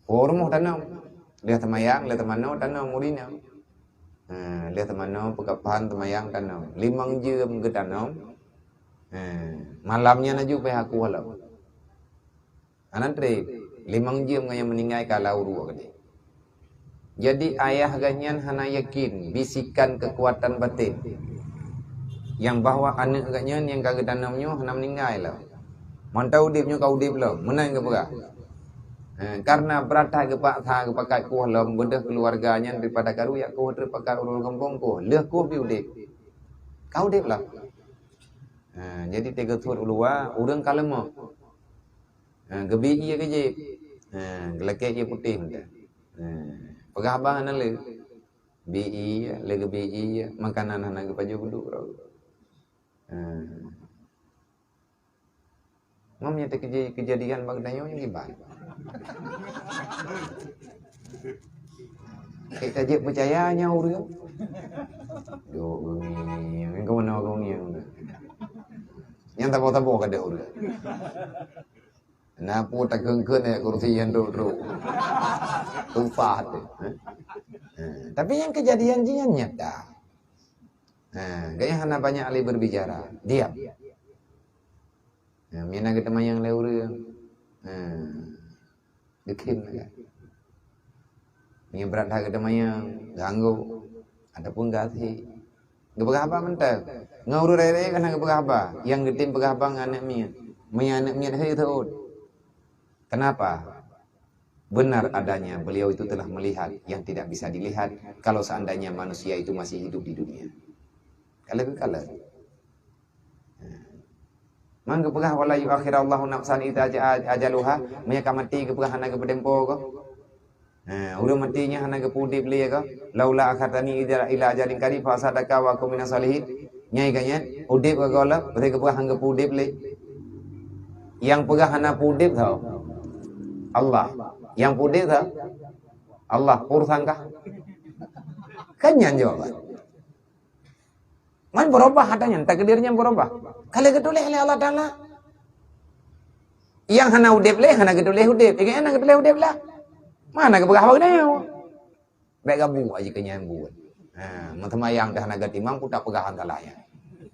Oh, rumoh tanom. Lheueh teumayang, lheueh teumanoe tanom, ureuëng inong. Ha, lheueh teumanoe, peukapan, teumayang, tanom. Limong jeuem geutanom. Ha, malam nyan laju pih aku lom. Hana treb. Limong jeuem ngon nyang meuninggai ka lam uroe keudeh. Jadi ayah geuh nyan hana yakin bisikan keukuatan baten nyang bahwa aneuk geuh nyan nyang ka geutanom nyoe hana meuninggai lom. Mantong udeb nyoe ka udeb lom, meunan geupeugah. Ha, karena brat that geupaksa geupakat kueh lom beudôh keuluwarga nyan daripada karu jak kueh treb pakat uroe gampông kueh. Lheueh kueh pih udeb. Ka udeb lom. Ha, jadi teugeusut u luwa, ureueng ka leumoh. Ha, geubi ié keu jép. Ha, geulakée ié putéh mantong. Ha, peugah haba hana lé. Bi ié, lé geubi ié, makanan hana geupajoh geuduek rot. Ha. Mam nyang teukeujadi keujadian bak geutanyoe nyoe kiban. Kek tajak peucaya nyan ureueng. Duek geumieng, keu meunoe geumieng. Nyang saboh-saboh ka deuh ureueng. Na peue takeun-keun ayat kursi nyan trok-trok. Tumpah tu. Ha? Ha. Tapi nyang keujadian jih nyan nyata. Ha, gaya hana banyak ahli berbicara. Diam. Ha, mina geuteumanyong lé ureueng. Ha. Deukeun lagak. Meunyoe brat that geuteumanyong, geuanggô, ataupun geuaséh. Geupeugah haba mantong. Ngon ureueng rayeuk-rayeuk ka hana geupeugah haba. Nyang geutem peugah haba ngon aneuk miet. Meunyoe aneuk miet hai teuôt. Kenapa? Benar adanya beliau itu telah melihat yang tidak bisa dilihat kalau seandainya manusia itu masih hidup di dunia. Kalau keu kalau. Man geupeugah, "Wa la yu'akhirallahu nafsan idza jaa ajaluha," meunyoe ka maté geupeugah hana geupeutempo goe. Ha, ureueng maté nyan hana geupeu-udeb lé goe. "Laula akhartani ila, ila ajalin qarib fa asaddaqa wa akun minas shalihin." Nyai ka nyan, udeb goe lom, beutôi geupeugah hana geupeu-udeb lé. Nyang peugah hana peu-udeb tho. Allah. Nyang peu-udeb tho. Allah, urusan kah? Kan nyan jawaban. Man beurubah ata nyan, takdir nyan beurubah. Ka lheueh geutuléh lé Allah Taala. Nyang hana udeb lé, hana geutuléh udeb. Nyang hana geutuléh udeb lah. Mana geupeugah bak geutanyoe? Bék gabu aja keu nyang buet. Ha, meuseumayang dah hana geutimang, peue tapeugah salah nyan.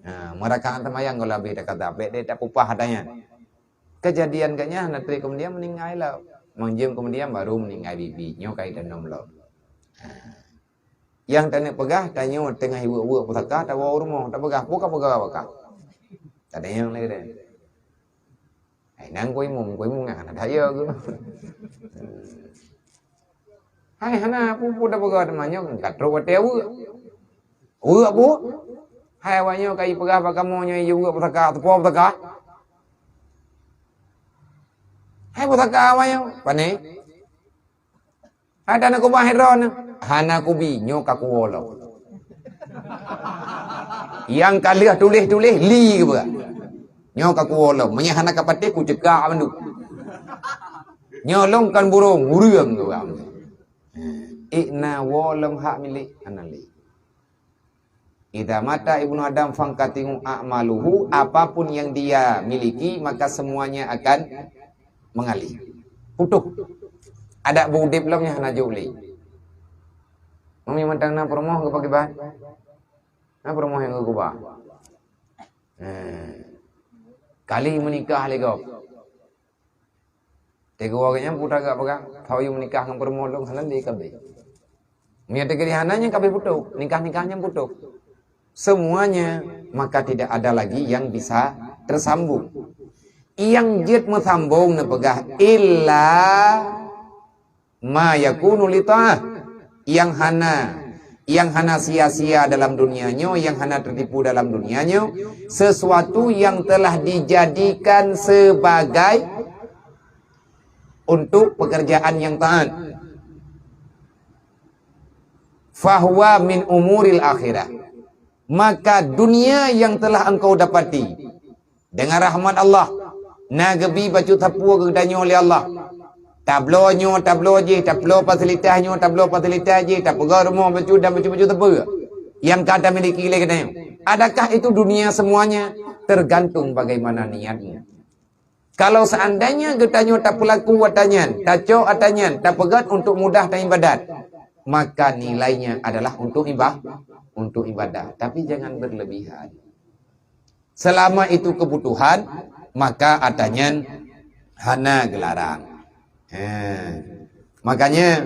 Ha, meurakaat seumayang goh labeh takata, bék deh tapupah ata nyan. Keujadian geuh nyan hana treb keumudian meuninggai lom. Manjeuem keumudian baru meuninggai bibi, nyoe ka itanom lom. Ha. Nyang taneuk peugah, tanyoe teungoh iweuek-weuek pusaka, tawoe u rumoh, tapeugah, "Peue kapeugah bak kah?" Tadayang lé deh. Hai nang kuimun, kuimun ngan hana daya ke. Hai hana peue-peue tapeugah teuma nyoe, ka trok watée weuek. Weuek peue? Hai awak nyoe ka ipeugah bak kamoe nyoe iweuek pusaka, teupeue pusaka? Hai pusaka awak nyoe, pane? Ada na kubah droeneuh? Hana kubi, nyoe ka kuwoe lom. Nyang ka lheueh tuléh-tuléh, li geupeugah. Nyoe ka kuwoe lom. Meunyoe hana ka patéh, kuceukak mandum. Nyoe lôn kon burông, ureueng geupeugah. Ék na woe lom hak milék, hana lé. Idza mata ibnu Adam fanqati'u a'maluhu, apapun yang dia miliki, maka semuanya akan mengalir. Putoh. Adak beu udeb lom nyan hana jok lé. Meunyoe mantong na peurumoh geupakiban? Na peurumoh nyang geukeubah? Eh. Kali meunikah lé gob. Teungoh awak nyan peue tagak peugah, "Hana yue meunikah ngon peurumoh lôn, hana lé kabeh." Meunyoe teungoh hana nyan kabeh putoh, nikah-nikah nyan putoh. Semuanya, maka tidak ada lagi yang bisa tersambung. Nyang jeuet meusambong neupeugah, illa ma yakunu li ta'ah, nyang hana, nyang hana sia-sia dalam dunia nyoe, nyang hana teutipu dalam dunia nyoe, sesuatu yang telah dijadikan sebagai untuk pekerjaan yang taat. Fahuwa min umuril akhirah. Maka dunia yang telah engkau dapati dengan rahmat Allah, na geubi bacut sapeue keu geutanyoe lé Allah. Tabloe nyoe, tabloe jih, tabloe fasilitas nyoe, tabloe fasilitas jih, tapeugah rumoh bacut dan bacut-bacut sapeue nyang ka tamiliki lé geutanyoe. Adakah itu dunia semuanya? Tergantung bagaimana niatmu. Kalau seandainya geutanyoe tapeulaku ata nyan, tacok ata nyan, tapeugét untuk mudah taibadat, maka nilainya adalah untuk iba-, untuk ibadah. Tapi jangan berlebihan. Selama itu kebutuhan, maka atanyan hana geularang. Ha. Makanya,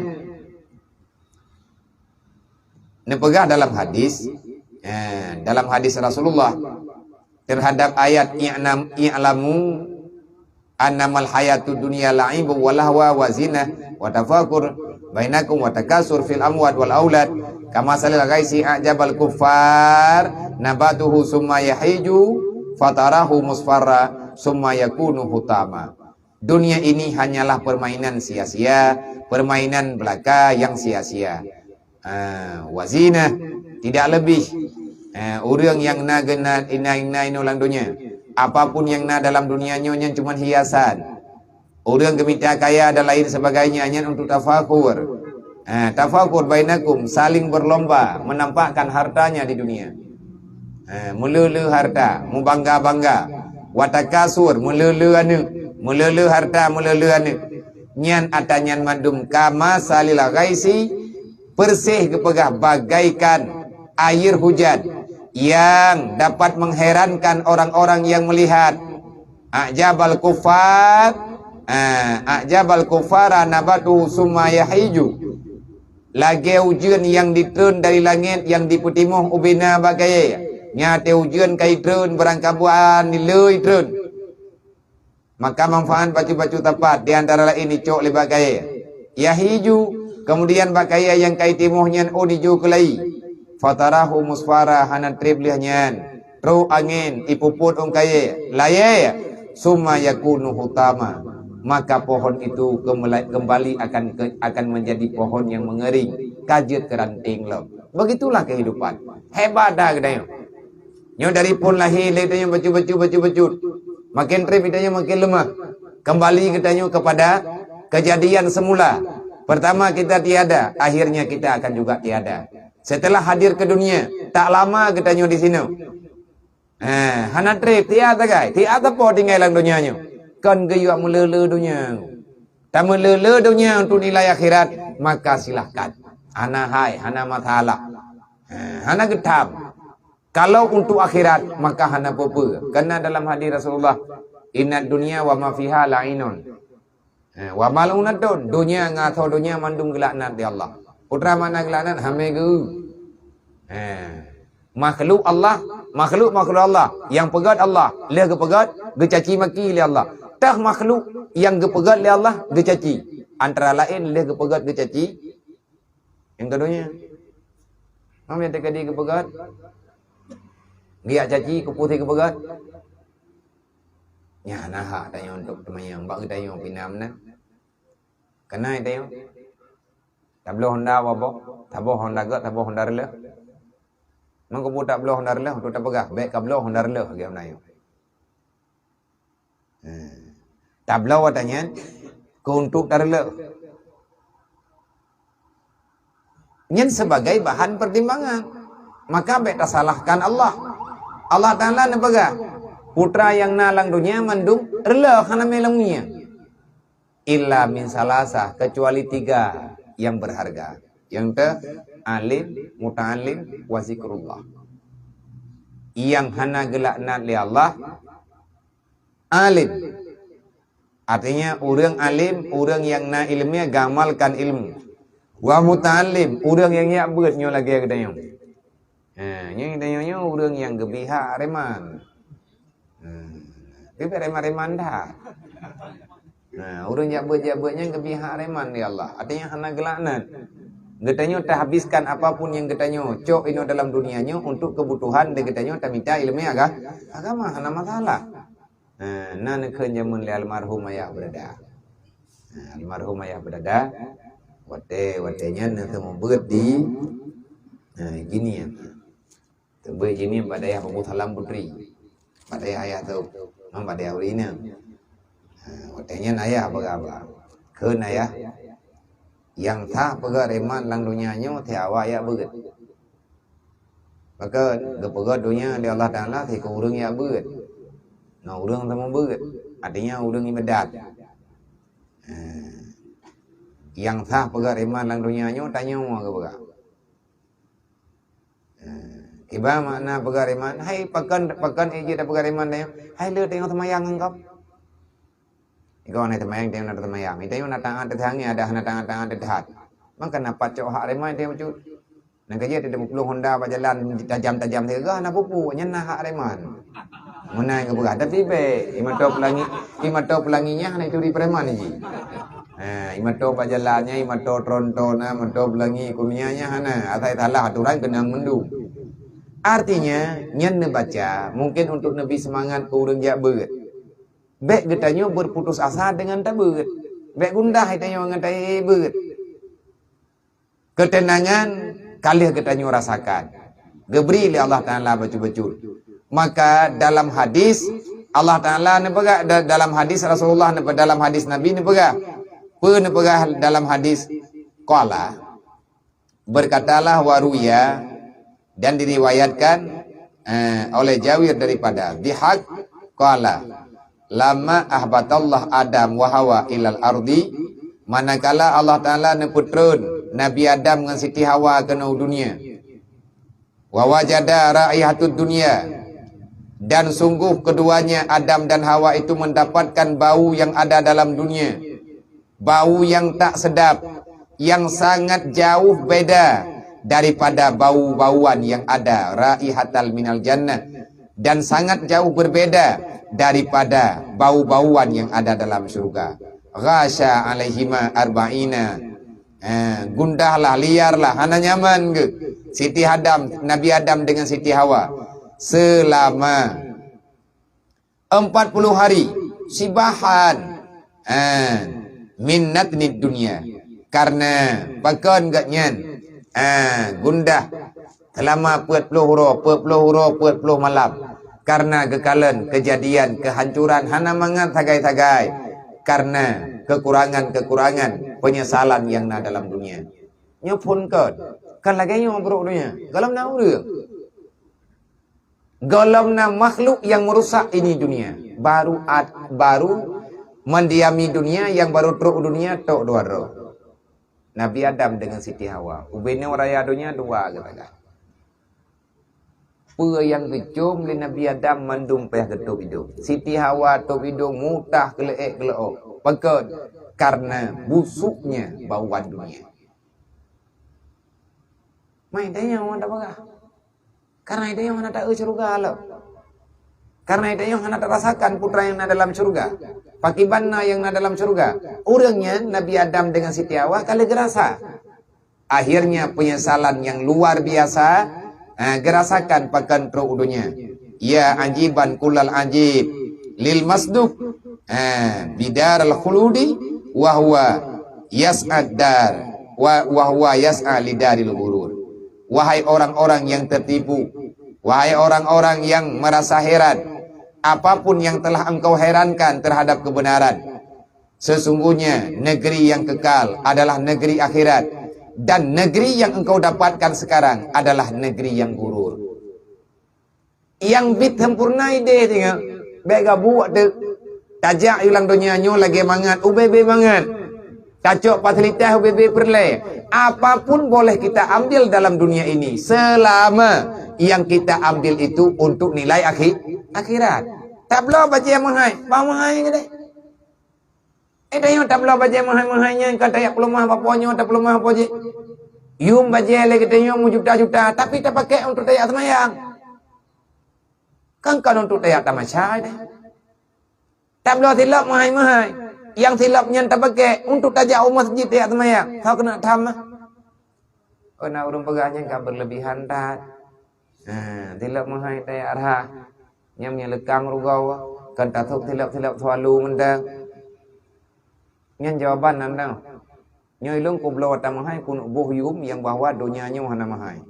neupeugah dalam hadis, ha, dalam hadis Rasulullah terhadap ayat i'nam-, i'lamu annamal hayatud dunya la'ibun wa lahwa wa zinah wa tafakur bainakum wa takasur fil amwat wal aulad kama salil ghaisi a'jabal kuffar nabatuhu summa yahiju fatarahu musfarra summa yakunu hutama. Dunia ini hanyalah permainan sia-sia, permainan belaka yang sia-sia. Ah, wa zinah, tidak lebih. Ah, ureuëng nyang na gena ina ina inoe lam donya, apapun nyang na dalam dunia nyoe nyan cuma hiasan. Ureuëng geumita kaya dan lain sebagainya nyan untuk tafakhur. Ah, tafakhur bainakum, saling berlomba menampakkan hartanya di dunia. Ah, meuleu-leu harta, mubangga-bangga. Watakasur, meuleu-leu aneuëk, meuleu-leu harta, meuleu-leu aneuëk. Nyan atanyan mandum kama salil ghaisi, persis geupeugah bagaikan air hujan yang dapat mengherankan orang-orang yang melihat. A'jabal kuffar, ah, a'jabal kuffara nabatuhu summa yahiju. Lagée ujeuen nyang jitreun dari langét nyang jipeutimoh ubena bak kayée. Nyan watée ujeuen ka jitreun, barangkabuan dileu jitreun. Maka manfaat bacut-bacut tapat, di antara laén jicok lé bak kayée. Yahiju, kemudian bak kayée nyang ka jitimoh nyan ôn jijô keulayi. Fatarahu musfarra, hana treb lheueh nyan. Trok angén, jipupot ôn kayée, layée, summa yakunu hutama. Maka pohon itu kembali, kembali akan ke, akan menjadi pohon yang mengering, ka jeuet keu ranting lom. Begitulah kehidupan. Hebat dah geutanyoe. Nyoe dari phon lahé lé tanyoe bacut-bacut, bacut-bacut. Makin treb tanyoe makin leumah. Kembali geutanyoe kepada kejadian semula. Pertama kita tiada, akhirnya kita akan juga tiada. Setelah hadir ke dunia, tak lama geutanyoe di sinoe. Eh, hana treb, tiada sagai, tiada po tinggai lam donya nyoe. Kon geuyue meuleu-leu donya. Tameuleu-leu donya untuk nilai akhirat, maka silahkan. Hana hai, hana masalah. Eh, hana geutham. Kalau untuk akhirat, maka hana peue-peue. Karena dalam hadis Rasulullah, "Innad dunya wa ma fiha la'inun." Eh, wa mal'unatun, donya ngon asoe donya mandum geulaknat lé Allah. Peue treuk makna geulaknat? Hamé geu. Eh, makhluk Allah, makhluk-makhluk Allah, nyang peugét Allah, lheueh geupeugét, geucaci maki lé Allah. Teuh makhluk nyang geupeugét lé Allah, geucaci. Antara laén lheueh geupeugét geucaci, nyang keudua nyan. Hana nyang teukeudi geupeugét. Geujak caci, keupeue geupeugét. Nyan na hak tanyoe untuk teumanyong bak geutanyoe pinam na. Keunan tanyoe. Tabloe honda waboh, taboh honda gét, taboh honda reuleuh. Meukeubut tabloe honda reuleuh untuk tapeugah, bék kabloe honda reuleuh lagée honda nyoe. Hmm. Tabloe watée nyan keu untuk tareuleuh. Nyan sebagai bahan pertimbangan. Maka bék tasalahkan Allah. Allah Taala neupeugah, "Peue treuk nyang na lam donya mandum reuleuh hana mé lam donya." Illa min salasah, kecuali tiga yang berharga. Nyang teu, alim, muta'alim, wa zikrullah. Nyang hana geulaknat lé Allah, alim. Artinya, ureuëng alim, ureuëng nyang na iéleumé, geuamalkan ilmu. Wa muta'alim, ureuëng nyang jak beuet nyoe lagée geutanyoe. Ha, nyoe geutanyoe nyoe ureuëng nyang geubri hak preman. Ha, tapi preman-preman that. Ha, ureuëng jak beuet-jak beuet nyan geubri hak preman lé Allah. Artinya hana geulaknat. Geutanyoe tahabiskan apapun nyang geutanyoe cok inoe dalam dunia nyoe untuk keubutuhan deh geutanyoe tamita iéleumé aga-, agama, hana masalah. Ha, na neukheun jameun lé almarhum Ayah Beudada. Ha, almarhum Ayah Beudada, watée, watée nyan neuseumeubeuet di, ha, Jinie. Seumeubeuet Jinie bak dayah Abu Salam Putri. Bak dayah ayah teuh, ngon bak dayah ureuëng inong. Ha, watée nyan ayah peugah bak, kheun ayah, nyang sah peugét preman lam donya nyoe, si awak jak beuet. Maka geupeugét donya lé Allah Taala, si keu ureuëng jak beuet. Ngon ureuëng seumeubeuet, artinya ureuëng iébadat. Ha. Nyang sah peugah iman lam donya nyoe tanyoe geupeugah. Eh, kiban makna peugah iman, hai pakon, pakon ék jeuet tapeugah iman tanyoe? Hai le tanyoe seumayang ngon gob. Igoe na seumayang, tanyoe na seumayang. Tanyoe na taat teuhangé, ada hana taat-taat teuhat. Maka na pat cok hak iman tanyoe bacut. Nyang ka jeuet teupeuplueng honda bak jalan tajam-tajam sigoe hana peue-peue, nyan na hak preman. Meunan geupeugah, tapi bèk, i mantong peulangi, i mantong peulangi nyan hana turi preman jih. Ha, i mantong bak jalan nyan, i mantong tronton na, mantong peulangi kunia nyan hana, asai salah aturan keunong mandum. Artinya, nyan neubaca mungkin untuk neubri seumangat keu ureueng jak beuet. Bèk geutanyoe berputus asa deungon tabeuet. Bèk gundah geutanyoe ngon tabeuet. Keuteunangan ka lheueh geutanyoe rasakan, geubri lé Allah Taala bacut-bacut. Maka dalam hadis Allah Taala neupeugah, da-, dalam hadis Rasulullah neupe-, dalam hadis Nabi neupeugah, peue neupeugah dalam hadis? Qala, berkatalah, wa ruya, dan diriwayatkan, eh, oleh Jawir daripada Dhihak, qala, "Lama ahbatallah Adam wa Hawa ilal ardi," manakala Allah Taala neupeutron Nabi Adam ngon Siti Hawa keunoe u dunia. "Wa wajada raihatud dunya," dan sungguh keduanya Adam dan Hawa itu mendapatkan bau yang ada dalam dunia. Bau yang tak sedap, yang sangat jauh beda daripada bau-bauan yang ada, raihatal minal jannah, dan sangat jauh berbeda daripada bau-bauan yang ada dalam syurga. Ghasya alaihima arba'ina. Ha, gundahlah, liarlah, hana nyaman geuh. Siti Adam, Nabi Adam dengan Siti Hawa selama empat puluh hari, sibahan, ha, min natnid dunya. Karena pakon geuh nyan, ha, gundah selama peuet ploh uroe, peuet ploh uroe, peuet ploh malam. Karena geukalon kejadian kehancuran hana mangat sagai-sagai. Karena kekurangan-kekurangan penyesalan yang na dalam dunia. Nyoe phon kon, kon lagèe nyoe brok donya. Gohlom na ureueng. Gohlom na makhluk yang merusak ini dunia. Baru at-, baru mendiami dunia, yang baru trok u dunia tok dua droe. Nabi Adam dengan Siti Hawa. Ubé nyoe raya donya dua geutanyoe. Peue nyang geucôm lé Nabi Adam mandum payah geutôp idông. Siti Hawa tôp idông mutah keuleuek-keuleuok. Pakon? Karena busuknya bauan dunia. Mai tanyoe hana tapeugah. Karena tanyoe hana taeu syeuruga lom. Karena tanyoe hana tarasakan putra nyang na dalam syeuruga. Pakiban na nyang na dalam syeuruga. Ureueng nyan Nabi Adam dengan Siti Hawa ka lheueh geurasa. Akhirnya penyesalan yang luar biasa, eh, geurasakan pakon trok u donya. Ya ajiban kullal ajib lil masduk, eh, bidaral khuludi wa huwa yas'ad dar, wa, wa huwa yas'a lidaril ghurur. Wahai orang-orang yang tertipu, wahai orang-orang yang merasa heran, apapun yang telah engkau herankan terhadap kebenaran, sesungguhnya negeri yang kekal adalah negeri akhirat, dan negeri yang engkau dapatkan sekarang adalah negeri yang gurur. Nyang bit sempurna idéh singoh, bèk gabuk teuk. Tajak u lam donya nyoe lagèe mangat, ubé-bé mangat. Tacok fasilitas ubé-bé peureulèe. Apapun boleh kita ambil dalam dunia ini, selama yang kita ambil itu untuk nilai akhi-, akhirat. Tabloe bajèe meuhai, bah meuhai keudéh. Eh, tanyoe tabloe bajèe meuhai-meuhai nyan ka tajak peuleumah bak po nyoe, tapeuleumah po jih. Yum bajèe lé geutanyoe meujuta-juta, tapi tapakèk untuk tajak seumayang. Kan kon untuk tajak tamasya deh. Tabloe silop meuhai-meuhai. Nyang silop nyan tapakèk untuk tajak u masjid tajak seumayang. Soe keuneuk tham mah. Oh, na ureueng peugah nyan ka berlebihan that. Ha, silop meuhai tajak rhah. Nyang meunyeuleuka rugoe, kan tasôk silop-silop swallow mantong. Nyan jawaban nan dong. Nyoe ilôn kubloe tameuhai keuneuk boh yum nyang bahwa donya nyoe hana meuhai.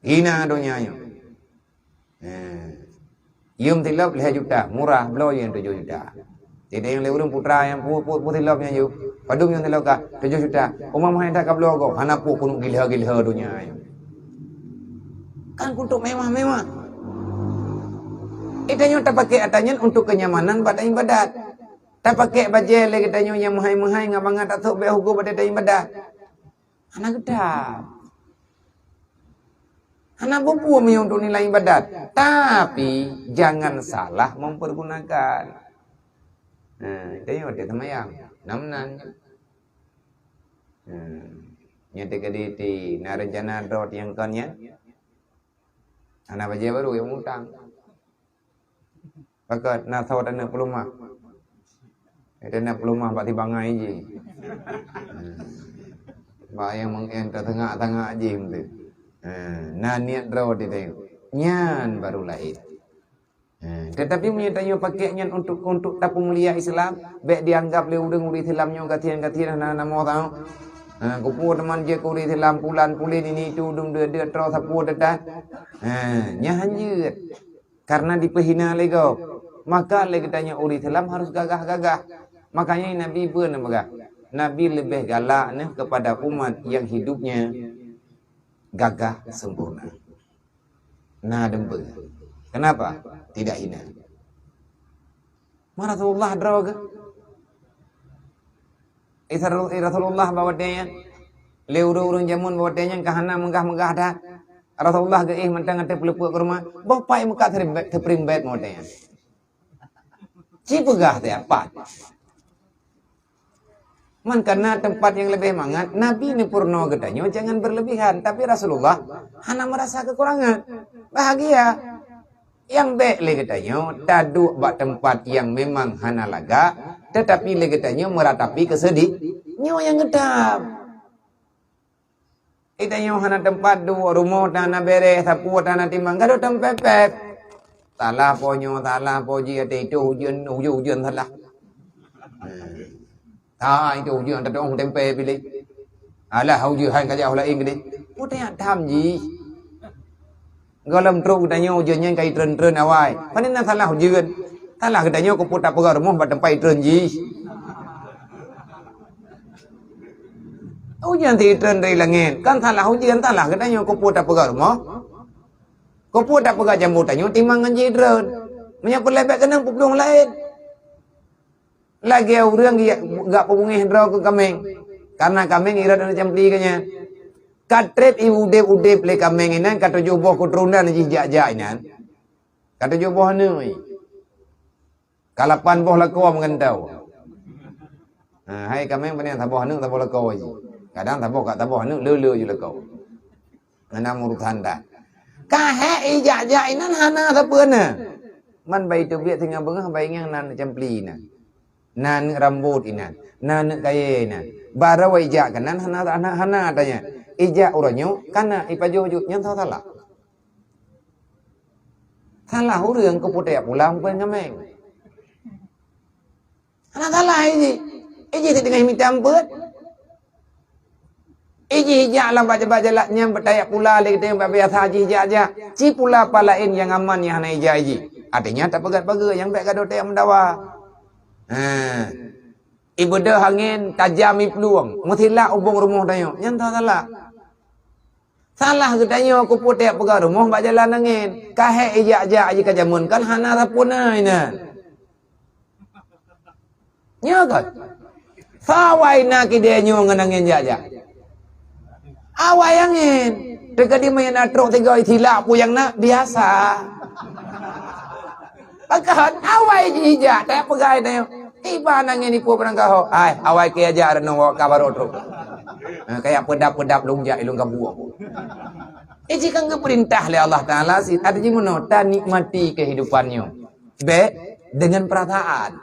Hina donya nyoe. Eh. Yum silop lhèe juta, murah, bloe yum tujoh juta. Jadi nyang lé ureueng putra nyang pu-, pu-, pu silop nyan yum. Padum yum silop ka, tujoh juta. Uma meuhai that kabloe gob, hana peue keuneuk gila-gila donya nyoe. Kan untuk mewah-mewah. Eh, tanyoe tapakèk atra nyan untuk kenyamanan bak ibadat. Tapakèk bajèe lé geutanyoe nyang meuhai-meuhai ngon mangat tasôk bèk huköm bak watèe ibadat. Hana geutam. Hana peue-peue meunyoe untuk nilai ibadat. Tapi, jangan salah mempergunakan. Nah, itu yang ada semayang. Nam nan. Nah, nyan teuka di, di, na rencana droe nyang kon nyan. Hana bajèe barô nyang mutang. Pakat na soe taneuk peulumah. Taneuk peulumah bak tibangai jih. Hmm. Bak nyang meu'en teutengak-tengak jih meutu. Hmm. Na niet droe teuh. Nyan baru laén. Hmm. Tetapi meunyoe tanyoe pakèk nyan untuk, untuk tapeumulia Islam, bèk dianggap lé ureueng, ureueng Islam nyoe gasien-gasien hana namoe tau. Ha, keupeue teuma jeuet keu ureueng Islam pulan pulen ini itu dum deuet-deuet troh sapeue teuh. Ha, nyan hanjeuet. Karena dipeuhina lé gob. Maka lé geutanyoe ureueng Islam harus gagah-gagah. Makanya Nabi beu neupeugah, Nabi leubeh galak neuh kepada umat yang hidupnya gagah sempurna. Na deumbeu. Kenapa? Tidak hina. Ma Rasulullah droe geuh. Isa Rasulullah bak watèe nyan. Lé ureueng-ureueng jameun bak watèe nyan ka hana meugah-meugah that. Rasulullah geuéh mantong ateueh peuleupeuk kurma. Boh pai muka teurimbet, teupeurim bèt bak watèe nyan. Ci peugah teuh pat. Man kana teumpat nyang leubeh mangat, Nabi neupeurunoe geutanyoe jangan berlebihan. Tapi Rasulullah hana meurasa keukurangan. Bahagia. Nyang bèk lé geutanyoe taduek bak teumpat nyang memang hana lagak, tetapi lé geutanyoe meuratapi keuseudia. Nyoe nyang geutam. Geutanyoe hana teumpat duek, rumoh tan hana bèrèh, sapeue tan hana timang, gadôh tampép-pép. Salah po nyoe, salah po jih, até itu ujeuen, ujeuen-ujeuen salah. Hmm. Ha, itu ujeuen teudoh tempé piléh. Alah, ujeuen hai ka jak laén keudéh. Peue teuyak tham jih. Gohlom trok geutanyoe ujeuen nyan ka itreun-treun awai. Pane na salah ujeuen. Salah geutanyoe keupeue tapeugah rumoh bak teumpat itreun jih. Ujeuen si itreun dari langét. Kan salah ujeuen, salah geutanyoe keupeue tapeugah rumoh. Keupeue tapeugah jambu tanyoe timang ngon jih itreun. Meunyoe peureulèe bèk keunong peuplueng laén. Lagèe ureueng gak, gak peubungéh droe keu kaméng. Karena kaméng irot aneuk campli geuh nyan. Ka trép i udép-udép lé kaméng inan ka tujoh boh keuturonan jih jak-jak inan. Ka tujoh boh aneuk. Ka lapan boh lakoe meugantoe. Ha, hai kaméng pane saboh aneuk saboh lakoe jih. Kadang saboh ka saboh aneuk le-le ju lakoe. Hana urusan dah. Ka hék ijak-jak inan hana sapeue na. Man bai teubiet singoh beungoh bai ngieng nan campli na. Na neuk rambot inan, na neuk kayèe inan. Barô ijak keunan hana, hana, hana tanya. Ijak uroe nyoe kana ipajoh jok nyan salah. Salah ureueng keupeue tajak pula ngon kaméng. Hana salah iji. Iji teungoh mita ampôt. Iji ijak lam bak jalan nyan beutajak pula lé geutanyoe bak biasa jih ijak-jak. Ci pula pat laén nyang aman nyang hana ijak iji. Artinya tapeugah-peugah nyang bèk gadôh tajak meudawa. Ha. Ibeudôh angén tajam iplueng, meusilak ubông rumoh tanyoe. Nyan salah. Salah geutanyoe keupeue tajak peugah rumoh bak jalan angén. Ka hék ijak-jak jih ka jameun kan hana sapeue na inan. Nyoe kan? Sawai na kidée nyoe ngon angén jak-jak. Awai angén. Teuka di meunan trok tiga itilak puyang na biasa. Pakon awai jih ijak, tajak peugah tanyoe. Tiba angén ipeue barang kaho. Ai, awai keu ijak renung wak ka barô trok. Ha, kajak peudap-peudap lôn jak ilôn kabuek. Iji kan geupeurintah lé Allah Taala sit, arti jimeunoe tanikmati kehidupan nyoe. Bèk dengan perasaan.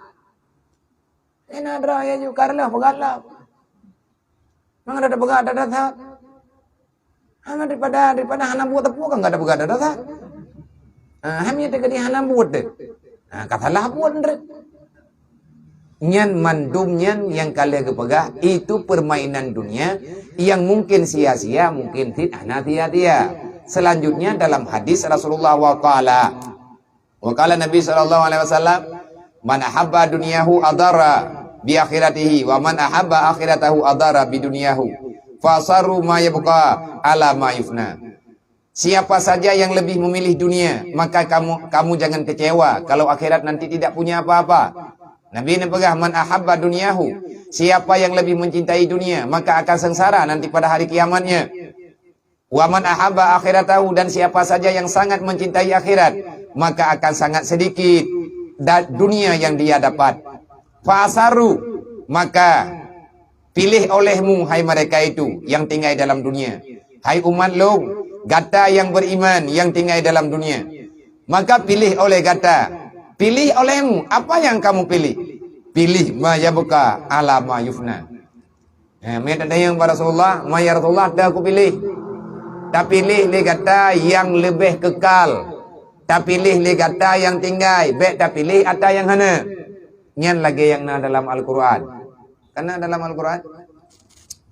Kena droe ya ju karlah peugah lom. Mangat ada peugah ada dasar. Hana daripada, daripada hana buet teupeu kan ada peugah ada dasar. Ha, hanya teuka di hana buet deh. Ha, ka salah buet ndrek. Nyan mandum nyan nyang ka lheueh geupeugah, itu permainan dunia yang mungkin sia-sia, mungkin sit hana sia-sia. Selanjutnya dalam hadis Rasulullah wa qala. Wa qala Nabi sallallahu alaihi wasallam, "Man ahabba dunyahu adara bi akhiratihi, wa man ahabba akhiratahu adara bi dunyahu. Fa sarru ma yabqa ala ma yufna." Siapa saja yang lebih memilih dunia, maka kamu, kamu jangan kecewa kalau akhirat nanti tidak punya apa-apa. Nabi neupeugah, "Man ahabba dunyahu," siapa yang lebih mencintai dunia, maka akan sengsara nanti pada hari kiamatnya. "Wa man ahabba akhiratahu," dan siapa saja yang sangat mencintai akhirat, maka akan sangat sedikit da-, dunia yang dia dapat. "Fa'asarru," maka pilih olehmu, hai mereka itu yang tinggai dalam dunia. Hai umat lôn, gata yang beriman yang tinggai dalam dunia, maka pilih oleh gata. Pilih olehmu, apa yang kamu pilih? Pilih ma yabqa ala ma yufna. Eh, meunan tanyong bak Rasulullah, "Ma ya Rasulullah, dah aku pilih." Tapiléh lé gata nyang leubeh keukal. Tapiléh lé gata nyang tinggai, bék tapiléh ata nyang hana. Nyan lagée nyang na dalam Al-Qur'an. Kana dalam Al-Qur'an?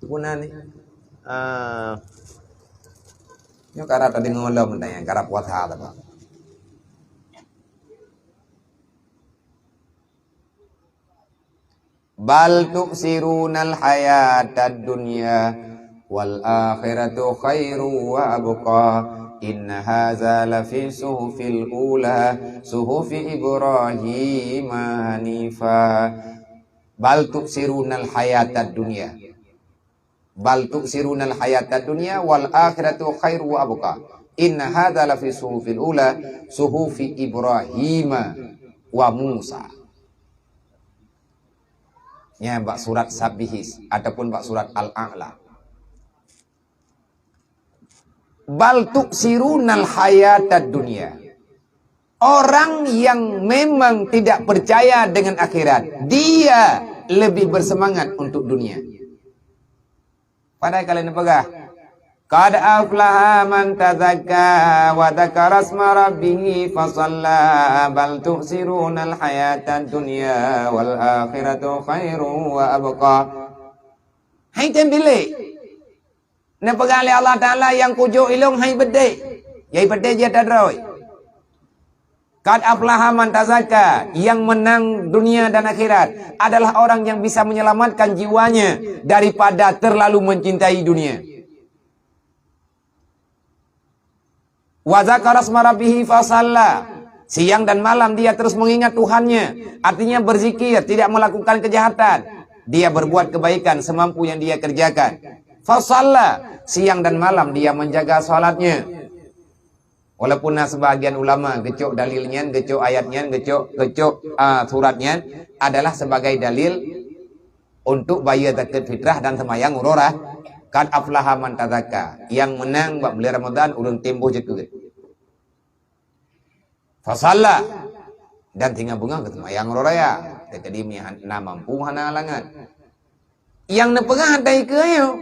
Puna ni. Ah. Nyoe karap tadeungoe lom, meunan nyang karap puasa teuh. "Bal tu'sirunal hayatad dunya wal akhiratu khairu wa abqa. Inna hadza lafi suhufil ula, suhufi Ibrahim hanifa." "Bal tu'sirunal hayatad dunya." "Bal tu'sirunal hayatad dunya wal akhiratu khairu wa abqa. Inna hadza lafi suhufil ula, suhufi Ibrahim wa Musa." Nyan bak surat Sabbihism ataupun bak surat Al-A'la. "Bal tu'sirunal hayatad dunya." Orang yang memang tidak percaya dengan akhirat, dia lebih bersemangat untuk dunia. Padahai kalau neupeugah, "Qad aflaha man tazakka wa dzakara isma rabbih fa shalla, bal tu'sirunal hayatad dunya wal akhiratu khairu wa abqa." Hai tem bilék. Neupeugah lé Allah Taala, "Nyang kujok ilong hai peudeh, yai peudeh jeuet tadroe." "Qad aflaha man tazakka," yang menang dunia dan akhirat adalah orang yang bisa menyelamatkan jiwanya daripada terlalu mencintai dunia. "Wa dzakara isma rabbih fa shalla," siang dan malam dia terus mengingat Tuhannya, artinya berzikir, tidak melakukan kejahatan. Dia berbuat kebaikan semampu yang dia kerjakan. "Fa shalla," siang dan malam dia menjaga salatnya. Walaupun na sebahagian ulama geucok dalil nyan, geucok ayat nyan, geucok, geucok, ah, surat nyan adalah sebagai dalil untuk bayeue zakeuet fitrah dan seumayang uroe ra-, "Qad aflaha man tazakka," yang menang bak bulan Ramadan ureuëng tem boh zakeuet. "Fa shalla," dan singoh beungoh geuseumayang uroe raya. Teukeudi meuhan-, na mampu hana halangan. Nyang neupeugah hana ikeue nyoe.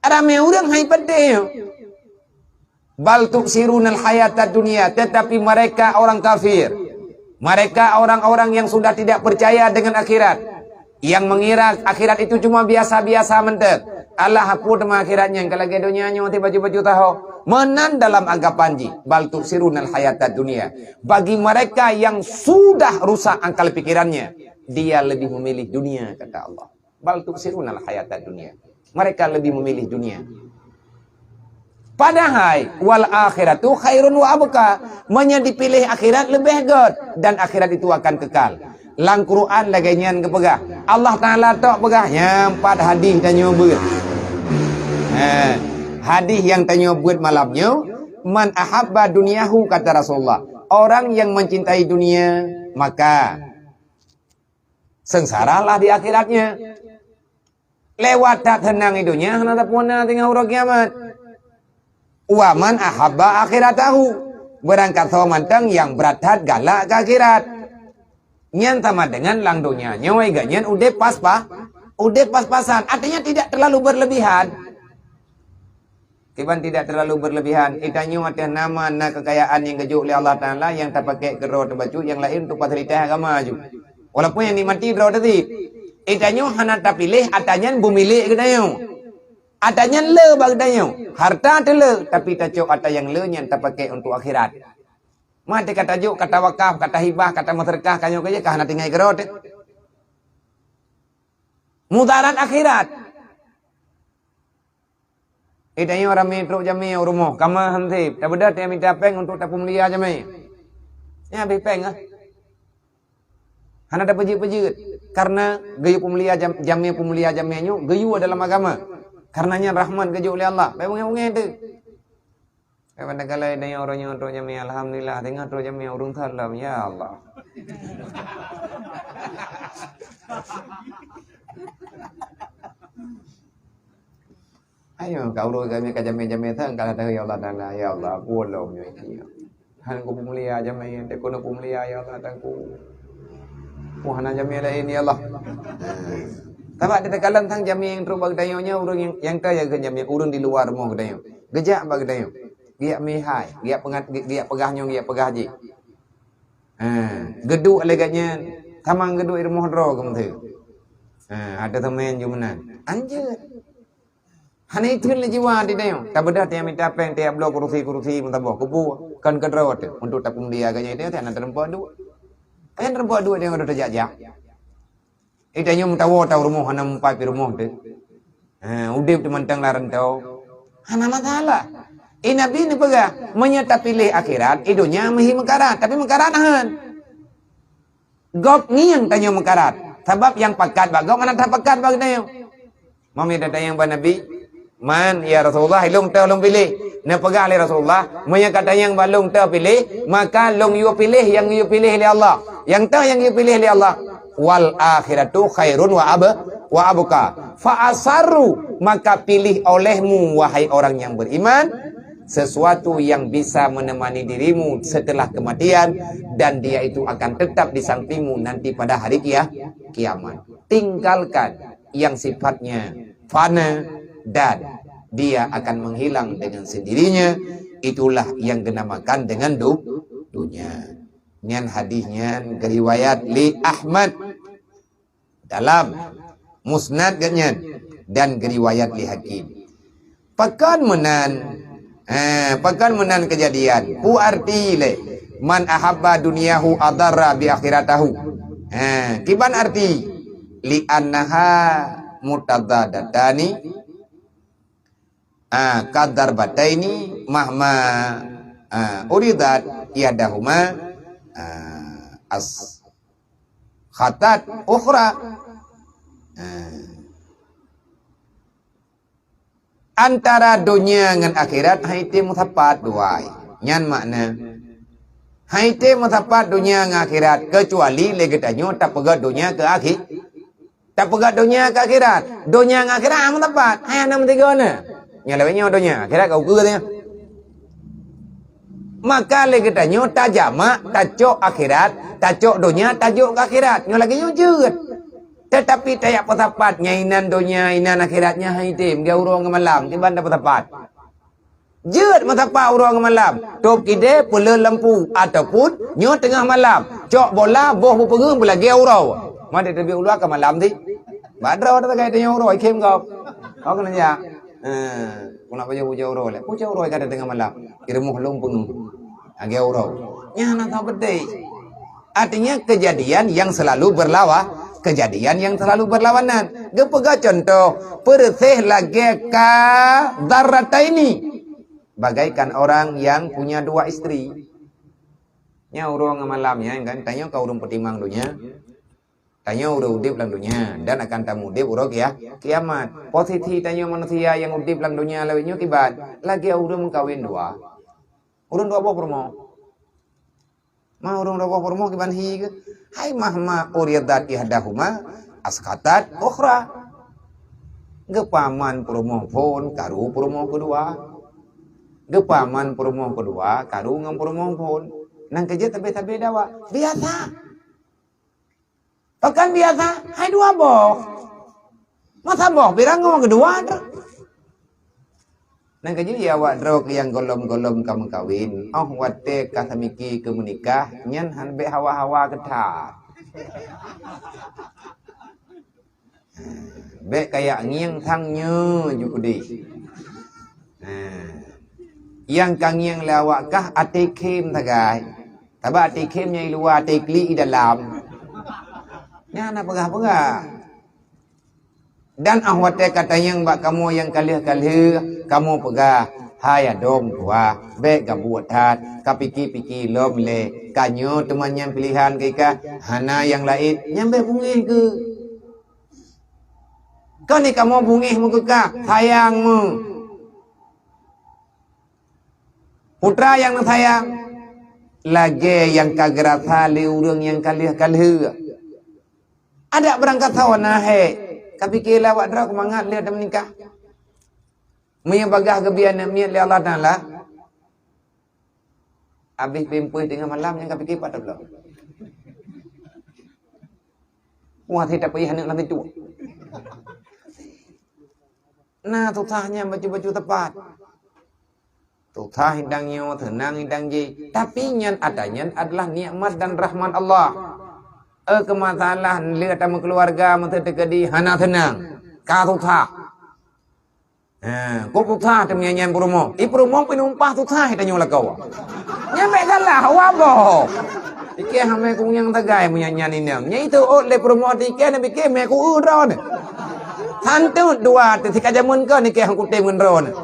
Ramé ureuëng hai peudeh nyoe. "Bal tu'sirunal hayatad dunya," tetapi mereka orang kafir. Mereka orang-orang yang sudah tidak percaya dengan akhirat, yang mengira akhirat itu cuma biasa-biasa mantong. Alah, peue teuma akhirat nyan, ka lagée donya nyoe, ti baju-baju taho. Meunan dalam anggapan jih, "Bal tu'sirunal hayatad dunya." Bagi mereka yang sudah rusak akal pikirannya, dia lebih memilih dunia, kata Allah. "Bal tu'sirunal hayatad dunya." Mereka lebih memilih dunia. Padahai, "Wal akhiratu khairun wa abqa." Meunyoe dipiléh akhirat leubeh gét, dan akhirat itu akan kekal. Lam Quran lagée nyan geupeugah. Allah Taala tok peugah, nyan pat hadis tanyoe beuet. Ha, hadis nyang tanyoe beuet malam nyoe, "Man ahabba dunyahu," kata Rasulullah, "Orang yang mencintai dunia, maka sengsaralah di akhiratnya." Lewat that seunang di donya hana tapuna teungoh uroe kiamat. "Wa man ahabba akhiratahu," beurangkat soe mantong nyang brat that galak keu akhirat. Nyan sama dengan lam donya nyoe geuh nyan udeb pas-pas, udeb pas-pasan, artinya tidak terlalu berlebihan. Kiban tidak terlalu berlebihan. Geutanyoe ateueh nama na kekayaan nyang geujok lé Allah Taala nyang tapakék keu droe teuh bacut, nyang laén untuk fasilitas agama ju. Walaupun nyang nikmati droe teuh cit. Geutanyoe hana tapiléh ata nyan beumilék geutanyoe. Ata nyan le bak geutanyoe. Harta teuh le, tapi tacok ata nyang le nyan tapakék untuk akhirat. Maté ka tajok, ka tawakaf, ka tahibah, ka tameuseudeukah, ka nyoe ka jeuet, ka hana tinggai keu droe teuh. Mudarat akhirat. Eh, tanyoe ramé trok jamé u rumoh, kama han sép, tabeudôh teuh mita péng untuk tapeumulia jamé. Nyan habéh péng ah. Hana tapeujeuet-peujeuet. Karena geuyue peumulia jam-, jamé, peumulia jamé nyoe geuyue dalam agama. Karena nyan rahmat geujok lé Allah. Bék beungéh-beungéh teuh. Bék bantakalai tanyoe uroe nyoe trok jamé, alhamdulillah, teungoh trok jamé ureuëng salam, ya Allah. Ayo, ka uroe kami ka jamé-jamé sang ka lagée, ya Allah Taala, ya Allah, ampôn lom nyoe. Han kupeumulia jamé, teuh keuneuk peumulia, ya Allah, dan ku. Ku hana jamé laén, ya Allah. Sabab di takalon sang jamé nyang trok bak geutanyoe nyoe, ureuëng nyang, nyang ka jaga jamé, ureuëng di luwa rumoh geutanyoe. Geujak bak geutanyoe. Geujak meuhai, geujak peungat-, geujak peugah nyoe, geujak peugah jih. Ha, geuduek lagée nyan, tamong geuduek di rumoh droe keumeusé. Ha, ada teumén jeuet meunan. Anjeuet. Hana itheun lé jiwa di tanyoe. Tabeudah tiang mita péng, tiang bloe kurusi-kurusi meusaboh. Keupeue? Kon keudroe teuh. Untuk tapeumulia geutanyoe, tanyoe hana teurimpa duek. Hana teurimpa duek tanyoe, udah tajak-jak. Eh, tanyoe meutawoe tau rumoh, hana meupat pih rumoh teuh. Ha, udeb di mantong lam rantau. Hana masalah. Eh, Nabi neupeugah, meunyoe tapiléh akhirat, eh, donya meuhi meukarat. Tapi meukarat han. Gob ngieng tanyoe meukarat. Sabab nyang pakat bak gob hana that pakat bak tanyoe. Meunyoe tatanyong bak Nabi, "Man, ya Rasulullah, ilong teuh lôn piléh?" Neupeugah lé Rasulullah, "Meunyoe ka tanyong bak lôn teuh piléh, maka lôn yue piléh nyang yue piléh lé Allah." Nyang teuh nyang yue piléh lé Allah. "Wal akhiratu khairun wa ab-, wa abqa." Fa asarru, maka pilih olehmu, wahai orang yang beriman, sesuatu yang bisa menemani dirimu setelah kematian, dan dia itu akan tetap di sampingmu nanti pada hari kia-, kiamat. Tinggalkan yang sifatnya fana dan dia akan menghilang dengan sendirinya, itulah yang dinamakan dengan du-, dunia. Nyan hadis nyan geriwayat li Ahmad dalam Musnad geuh nyan dan geriwayat li Hakim. Pakon meunan, eh, pakon meunan keujadian? Peue arti lé, "Man ahabba dunyahu adarra bi akhiratahu"? Eh, kiban arti, "Li annaha mutadadatani, ah, kadarbataini mahma, ah, uridat ihdahuma, ah, as-, khatat ukhra." Ah. Antara donya ngon akhirat han item meusapat dua. Nyan makna, han item meusapat donya ngon akhirat, keucuali lé geutanyoe tapeugét donya keu akhi-, tapeugét donya keu akhirat. Donya ngon akhirat han meusapat, hai hana meusigoe na. Nyang lawét nyoe donya, akhirat ka ukeue teuh. Maka lé geutanyoe tajamak, tacok akhirat, tacok donya, tajok keu akhirat. Nyoe lagée nyoe jeuet. Teutapi tajak peusapat nyan inan donya, inan akhirat nyan han item, geu uroe ngon malam, kiban tapeusapat. Jeuet meusapat uroe ngon malam. Tôb kidée peuleueh lampu ataupun nyoe teungoh malam. Cok bola boh beupeungeuh beulagée uroe. Mandum teubiet u luwa ka malam teuh. Bak droe tagai tanyoe uroe, ikhém gob. Ho keuneuk jak? Eh, keuneuk pajoh bujang uroe lé. Pucok uroe ka teungoh malam. Di rumoh lôn peungeuh. Lagée uroe. Nyan hana soe geude. Artinya, kejadian yang selalu berlawa-, kejadian yang selalu berlawanan. Geupeugah contoh, peureuséh lagée ka darrataini. Bagaikan orang yang punya dua istri. Nyan uroe ngon malam nyan kan, tanyoe ka ureuëng peutimang donya. Tanyoe ureuëng udeb lam donya dan akan tamudeb uroe kia-, kiamat. Posisi tanyoe manusia nyang udeb lam donya lawét nyoe kiban, lagée ureuëng meukawen dua. Ureuëng dua boh peurumoh. Ma ureuëng dua boh peurumoh kiban hi geuh? Hai mahma uridat ihdahuma askhatat ukhra. Geupaman peurumoh phon, karu peurumoh keudua. Geupaman peurumoh keudua, karu ngon peurumoh phon. Nang keujeuet sabe-sabe dawa. Biasa. Pakon biasa, hai dua boh. Masa boh pih rangoe keudua tu. Nang keujeuet ya awak droe nyang gohlom-gohlom ka meukawen, óh watée ka samiki keu meunikah, nyan han bék hawa-hawa keuthat. Bék kajak ngieng sang nyoe ju keudeh. Nah, nyang ka ngieng lé awak kah até khém sagai. Sabab até khém nyang i luwa, até klik i dalam. Nyan hana peugah-peugah. Dan óh watée ka tanyong bak kamoe nyang ka lheueh-ka lheueh, kamoe peugah, Hai adong tuha, bék gabuek that, ka pike-pike lom lé, ka nyoe teuma nyang piléhan keu ikah, hana nyang laén, nyan bék beungéh keuh. Kon di kamoe beungéh meukeukah, sayang meu. Putra nyang neusayang, lagée nyang ka geurasa lé ureuëng nyang ka lheueh-ka lheueh. Adak beurangkasoe na hék, ka pike lé awak droe keu mangat lé ata meunikah. Meunyoe bagaih geubri aneuëk miet lé Allah Taala, habéh pampers teungoh malam nyang ka pike pat tabloe. Wah, hase tapayah aneuëk lam situ. Na susah nyan bacut-bacut tepat. Susah idang nyoe, seunang idang jih. Tapi nyan ata nyan adalah nikmat dan rahmat Allah. Eh, keu masalah lé ata meukeuluwarga meuteuteukeudi hana seunang. Ka susah. Ha, kok susah teumian nyan peurumoh. I peurumoh peunumpah susah tanyoe lakoe. Nyan bék salah, awak boh. Pike hamé kunyang sagai meunyan nyan inong. Nyan itu ôt lé peurumoh tike na pike mé ku droe. Santut dua teuh sikajameun kon nike hang kutem ngon droe.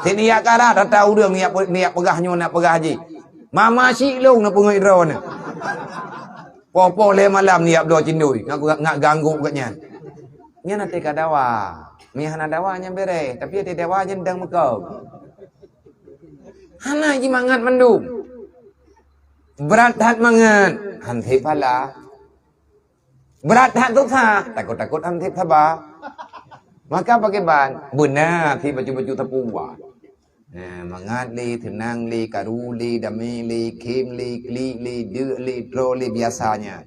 Siniak karat ata ureuëng niyak pe-, niyak peugah nyoe nak peugah jih. Mama si long na peungui droe nyoe. Poh-poh lé malam niyak bloe cindui, ngak, ngak ganggu gobnyan. Nyan até ka dawa. Meuhana dawa nyan bereh, tapi até dawa nyan dang meukong. Hana jimangat mandum. Brat that mangat, han sép phala. Brat that susah, takot-takot han sép saba. Maka pakriban, beuna si bacut-bacut sapeue. Nah, mangat lé, seunang lé, karu lé, damé lé, khém lé, klik lé, deuk lé, droe lé, biasa nyan.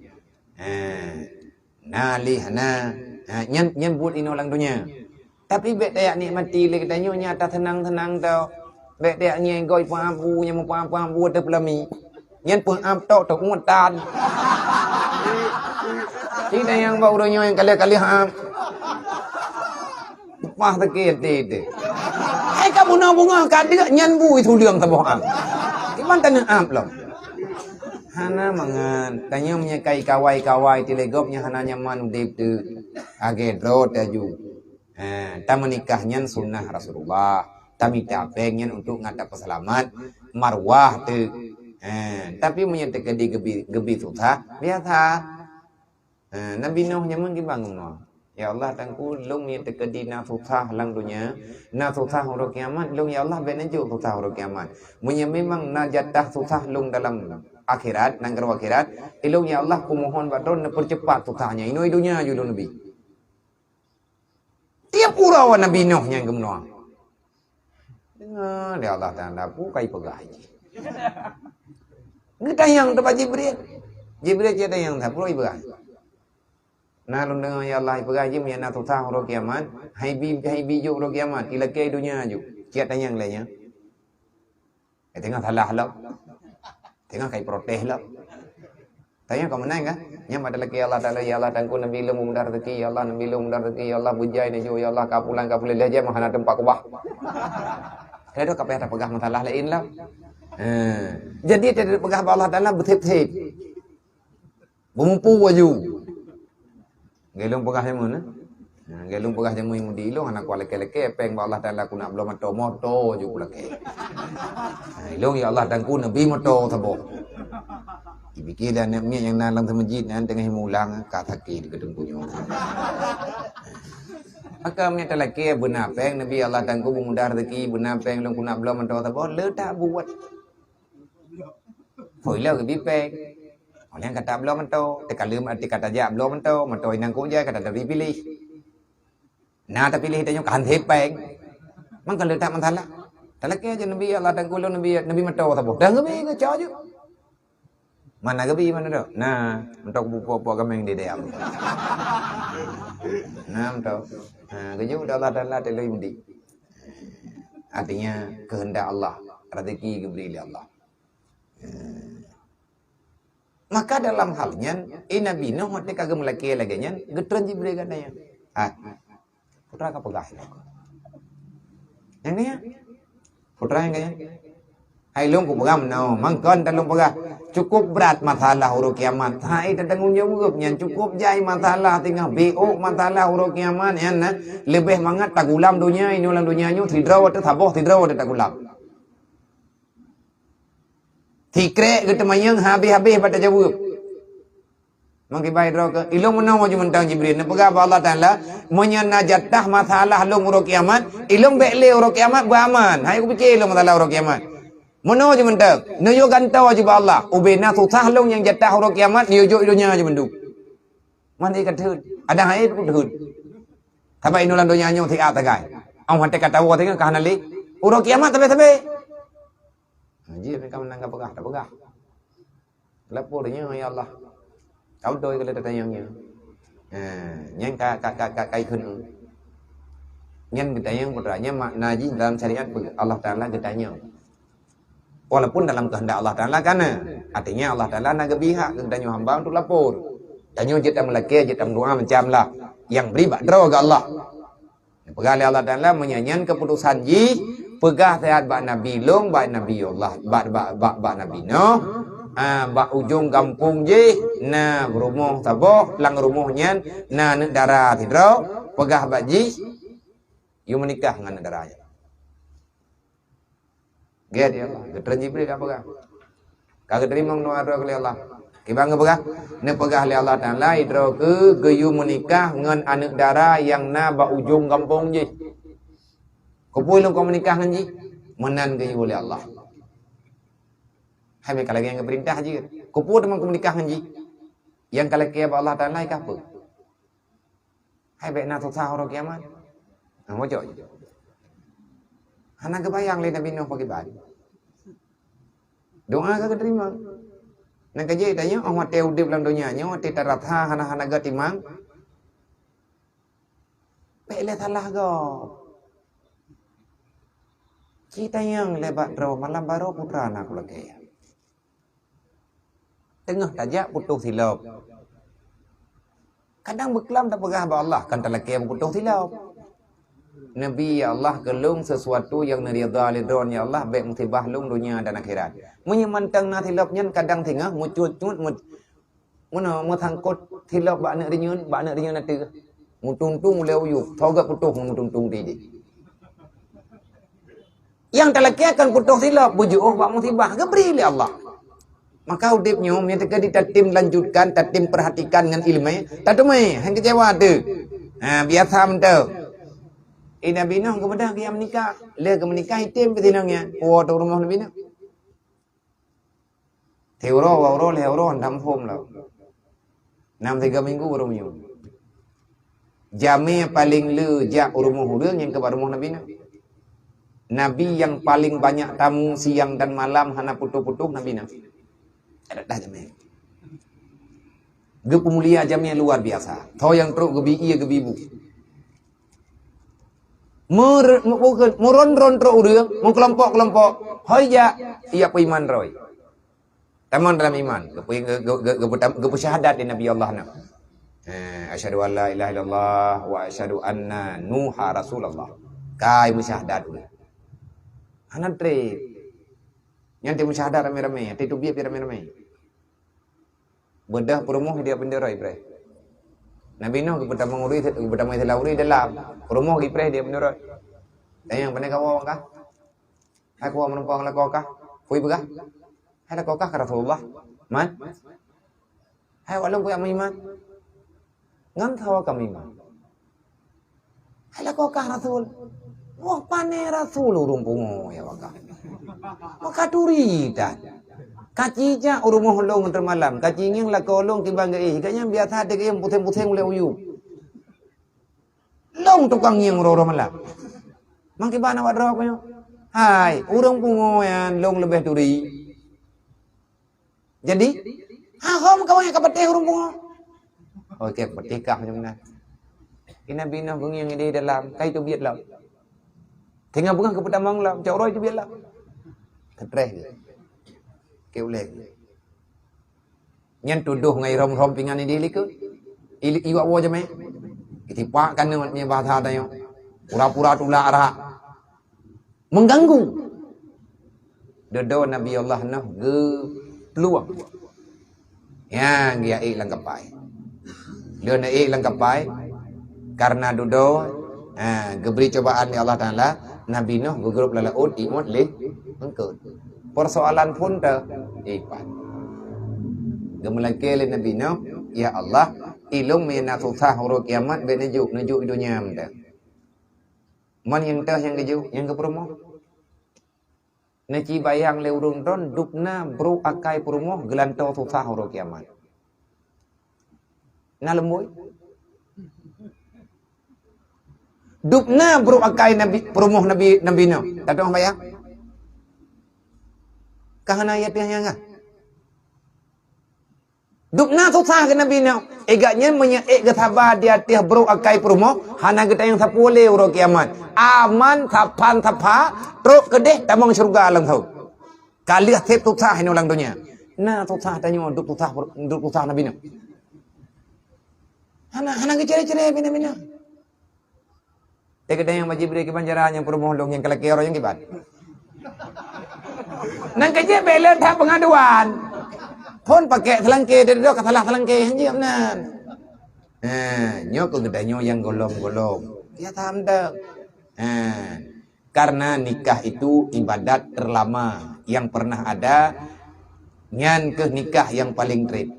Ha, na lé hana. Ha, nyan, nyan buet inoe lam donya. Tapi bék tayak nikmati lé geutanyoe nyang ata seunang-seunang tau. Bék tayak ngieng goe peuampu nyang meupeuampu ateueh peulami. Nyan peuamp tok teuuet tan. Ci dayang bak uroe nyoe nyang kaleh-kaleh am. Pah sakét teuh. Hai ka bunoe bungöh ka deuk nyan bui tuleueng saboh am. Kiban taneuh am lom. Hana mangat. Tanyoe meunyoe kai kawai-kawai tilegop nyang hana nyaman udép teuh. Agé droe taju. Ha, tameunikah nyan sunnah Rasulullah. Tamita péng nyan untuk ngata peuseulamat marwah teuh. Ha, tapi meunyoe teukeudi geubi, geubi susah, biasa. Ha, Nabi Nuh nyan meukiban geumeunyoe, "Ya Allah, Tuhanku, lôn nyang teukeudi na susah lam donya, na susah uroe kiamat, lôn ya Allah bék neujok susah uroe kiamat. Meunyoe memang na jatah susah lôn dalam akhirat, nanggroe akhirat, ilôn ya Allah kumohon bak Droen neupeucepat susah nyan, inoe donya ju lôn neubi." Tiep uroe Nabi Nuh nyan geumeunyoe. Deungoe lé Allah Taala, peue ka ipeugah jih. Geutanyong teuma Jibril. Jibril cit tanyong, "Peue ipeugah?" "Na lôn deungoe ya Allah ipeugah jih meunyoe na susah uroe kiamat, hai bi, hai bi jok uroe kiamat, ilakée donya jok." Cit tanyong lé nyan. Eh, teungoh salah lom. Teungoh kai protes lom. Tanya kau menang kan? Nyang pada lagi Allah Taala, "Ya Allah, Tuhanku, neubi lôn mudahkan rezeki, ya Allah, neubi lôn mudahkan rezeki, ya Allah, bujai neujok, ya Allah, ka pulang, ka pulang, lheuh jam hana teumpat kubah." Kada ka payah tapeugah masalah lain lah. Ha. Jadi, tidak peugah bak Allah Taala beutép-tép. Beumupue aju. Geuh lôn peugah jameun, eh. Nah, geuh lôn peugah jameun mudi lôn hana kuat lakée-lakée péng bak Allah Taala, kunak bloe moto, moto aju kulakée. Nah, ilôn ya Allah Tuhanku neubi moto saboh. Jipike lé aneuk miet nyang na lam seumeujid nyan teungoh imulang ka sakét keu teungku nyoe. Maka miet talakée beuna péng neubi Allah Tuhanku beumudah rezeki, beuna péng lôn kunak bloe moto saboh, le that buet. Pui lé geubi péng. Oleh kata bloe moto, teukaleuem arti kata jak bloe moto, moto inong kujai kata dari piléh. Na tapiléh tanyoe kan hepeng. Mangka le that masalah. Talakée aja neubi Allah Tuhanku lôn neubi, neubi moto saboh. Dah geubi geucok aju. Mana geubi mana tu? Nah, moto kupuak-puak gameng di dayam. Nah, moto. Ha, geujok Allah Taala teuloi mudi. Artinya kehendak Allah, rezeki geubri lé Allah. Maka dalam hal nyan, eh, Nabi Nuh watée ka geumeulakée lagée nyan, geutreun Jibril gata nyan. Ah, putra ka peugah lé. Nyang nyan? Putra nyang nyan? Hai lôn kupeugah meunoe, mangkon tan lôn peugah. Cukup brat masalah uroe kiamat. Hai, tatanggong jaweueb nyan. Cukup jai masalah, teungoh biôk masalah uroe kiamat nyan, nah. Leubeh mangat tagulam donya, inoe lam donya nyoe, sidroe teuh saboh, sidroe teuh tagulam. Sikrek geuteumanyong habéh-habéh bak tajaweueb. Meukiban droe keu, "Ilôn meunoe ju mantong Jibril, neupeugah bak Allah Taala, meunyoe na jatah masalah lôn uroe kiamat, ilôn bék lé uroe kiamat beuaman. Hai kupike lôn masalah uroe kiamat. Meunoe ju mantong, neuyue gantoe ju bak Allah. Ubé na susah lôn nyang jatah uroe kiamat, neuyue jok donya ju mandum." Man ka theun, ada hai pun theun. Sabab inoe lam donya nyoe siat sagai. Ong watée ka tawoe singoh ka hana lé. Uroe kiamat sabe-sabe. Nah, jih mereka menang ka peugah, tak peugah. Lapor nyoe, "Ya Allah, kau doi keu leuta tanyong nyoe." Ha, nyan ka, ka, ka, ka, ka ikheun. Nyan geutanyong putra, nyan makna jih dalam syariat Allah Taala geutanyong. Walaupun dalam kehendak Allah Taala kana, artinya Allah Taala na geubri hak keu geutanyoe hamba untuk lapor. Tanyoe jeuet tameulakée, jeuet tameudoa macam lah. Nyang bri bak droe geuh Allah. Peugah lé Allah Taala, meunyoe nyan keuputusan jih, peugah siat bak Nabi lôn, bak Nabi Allah, bak, bak, bak, bak Nabi Nuh, ah, bak ujong gampông jih na rumoh saboh, lam rumoh nyan na aneuk dara sidroe, peugah bak jih, yue meunikah ngon aneuk dara nyan. Gét ya Allah. Geutreun Jibril ka peugah. Ka geuteurimong doa droe keu lé Allah. Kiban geupeugah, neupeugah lé Allah Taala, "Droe keuh geuyue meunikah ngon aneuk dara nyang na bak ujong gampông jih." "Keupeue lôn ka meunikah ngon jih?" "Meunan geuyue lé Allah." Hai meuka lagée nyang geupeurintah jih. "Keupeue teuma kumeunikah ngon jih?" "Nyang ka lakée bak Allah Taala ka peue?" Hai bék na susah uroe kiamat. Nah, mocok je. Hana geubayang lé Nabi Nuh pakiban. Doa ka geuteurimong. Nyang ka jeuet tanyoe, oh, watée udeb lam donya nyoe, watée tarasa hana-hana geutimang, bék lé salah gob. Ci tanyong lé bak droe, malam baroe putra na kulakée. Teungoh tajak putôh silop. Kadang beuklam tapeugah bak Allah, kan talakée beuputôh silop. Nabi, "Ya Allah, keu lôn sesuatu nyang neuridha lé Droe, ya Allah, bék musibah lôn donya dan akhirat." Meunyoe mantong na silop nyan, kadang singoh meucut-cut, meucut, meunoe, meusangkot silop bak aneuk rinyun, bak aneuk rinyun ateueh. Meutung-tung ulée uyuek, soe geuh putôh meutung-tung tidi. Nyang talakée kan putôh silop, beujiôh bak musibah, geubri lé Allah. Maka udeb nyoe, meunyoe teuka di tatem lanjutkan, tatem perhatikan ngon iéleumé, tateumé, han keucewa teuh. Ha, biasa mantong. Eh, Nabi Nuh geubeudôh geuyue meunikah. Lheueh geumeunikah, item pih sinong nyan. Puwoe teuh rumoh Nabi Nuh. Siuroe, dua uroe, lhée uroe, hana muphom lom. Nam tiga minggu baru meunyoe. Jamé paleng le jak u rumoh ureuëng nyang keu bak rumoh Nabi Nuh. Nabi nyang paleng banyak tamu siang dan malam hana putôh-putôh Nabi Nuh. Adat dah jamé. Geupeumulia jamé luar biasa. Tho nyang trok geubi ie geubi bu. Meur-, meubukeue, meuron-ron trok ureuëng, meukelompok-kelompok, hôi jak, ia peuiman roh. Tamong dalam iman, geupeu-, ge-, ge-, ge-, geupeutam-, geupeusyahadat di Nabi Allah na. Eh, "Asyhadu an la ilaha illallah wa asyhadu anna Nuha Rasulullah." Kai meusyahadat ureuëng. Hana treb. Nyan teumeusyahadat ramé-ramé, teubiet pih ramé-ramé. Beudôh peurumoh di Abindoro ipreh. Nabi Nuh geupeutamong ureuëng, geupeutamong silah ureuëng dalam. Peurumoh ipreh di Abindoro. Tanyong, "Pane kawoe kah? Hai kawoe meurumpok lakoe kah?" Pui peugah, "Hai lakoe kah keu Rasulullah?" "Man?" "Hai awak lôn kujak meuiman." "Ngon soe ka meuiman?" "Hai lakoe kah Rasul." "Wah, pane Rasul ureuëng pungo ya wakah. Maka turi tan. Kaci jak u rumoh lôn teumalam, kaci ngieng lakoe lôn kiban geuéh, gobnyan biasa teuka puseng-puseng ulée uyuek. Lôn tukang ngieng uroe-uroe malam." Mangkiban awak droe nyoe, "Hai, ureuëng pungo nyan lôn leubeh turi." Jadi, ha, hom kawan nyang ka patéh ureuëng pungo. Oh, ka patéh kah macam na. Kina Nabi Nuh geungieng di dalam, kai teubiet lom. Teungoh beungoh geupeutamong lom, cok roh teubiet lom. Keutreh geuh. Keu ulée geuh. Nyan tudoh ngon irhom-rhom pingan di likot. Ili iwak woe jamé. Itipak kanu nyan bahasa tanyoe. Pura-pura tulak arak. Mengganggu. Dodo Nabi Allah Nuh geu-, Peuluwang. Nyang geujak ék lam kapai. Lheueh na ék lam kapai, kareuna dudoe, ha, geubri cobaan lé Allah Taala, Nabi Nuh geugrôb lam laôt, ié mot lé eungkôt. Peusoalan phon teuh, ipat. Geumeulakée lé Nabi Nuh, "Ya Allah, ilôn meunyoe na susah uroe kiamat, bék neujok, neujok i donya mantong." Man nyang teuh nyang geujok, nyang geupeurumoh. Neucibayang lé ureuëng droen dub na brôk akai peurumoh geulantoe susah uroe kiamat. Na leumboi? Dub na brôk akai Nabi, peurumoh Nabi, Nabi Nuh. Tatong bayang? Ka hana ayat nyang ngah. Dub na susah keu Nabi Nuh. Igat nyan meunyoe ék geusaba di ateueh brôk akai peurumoh, hana geutanyong sapeue lé uroe kiamat. Aman sapan sapa, trok keudeh tamong syeuruga langsong. Ka lheueh sép susah inoe lam donya. Na susah tanyoe dub susah, dub susah Nabi Nuh. Hana, hana geucre-cre bina-bina. Teukeudang nyang bak Jibril kiban cara nyang peurumoh lôn nyang keulakée roh nyang kiban. Nang keujeuet bék lôn that peungaduan. Phon pakai seulangké, teudoh ka salah seulangké, hanjeuet nan. Ha, nyoe keu geutanyoe nyang golom-golom. Ya, tam dak. Ha, karena nikah itu ibadat terlama yang pernah ada, nyan keuh nikah yang paling treb.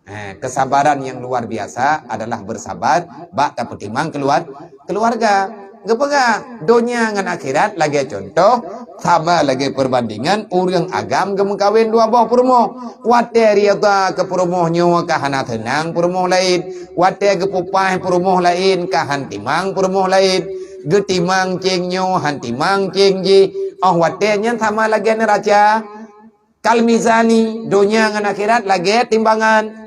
Eh, kesabaran yang luar biasa adalah bersabar bak tapeutimang keluar-, keluarga. Geupeugah, donya ngon akhirat lagée cuntoh, sama lagée perbandingan ureuëng agam geumeukawen dua boh peurumoh. Watée ridha keu peurumoh nyoe ka hana seunang peurumoh laén. Watée geupeupaih peurumoh laén ka han timang peurumoh laén. Geutimang céng nyoe han timang céng jih. Óh watée nyan sama lagée neuraca. Kal mizani, donya ngon akhirat lagée timbangan.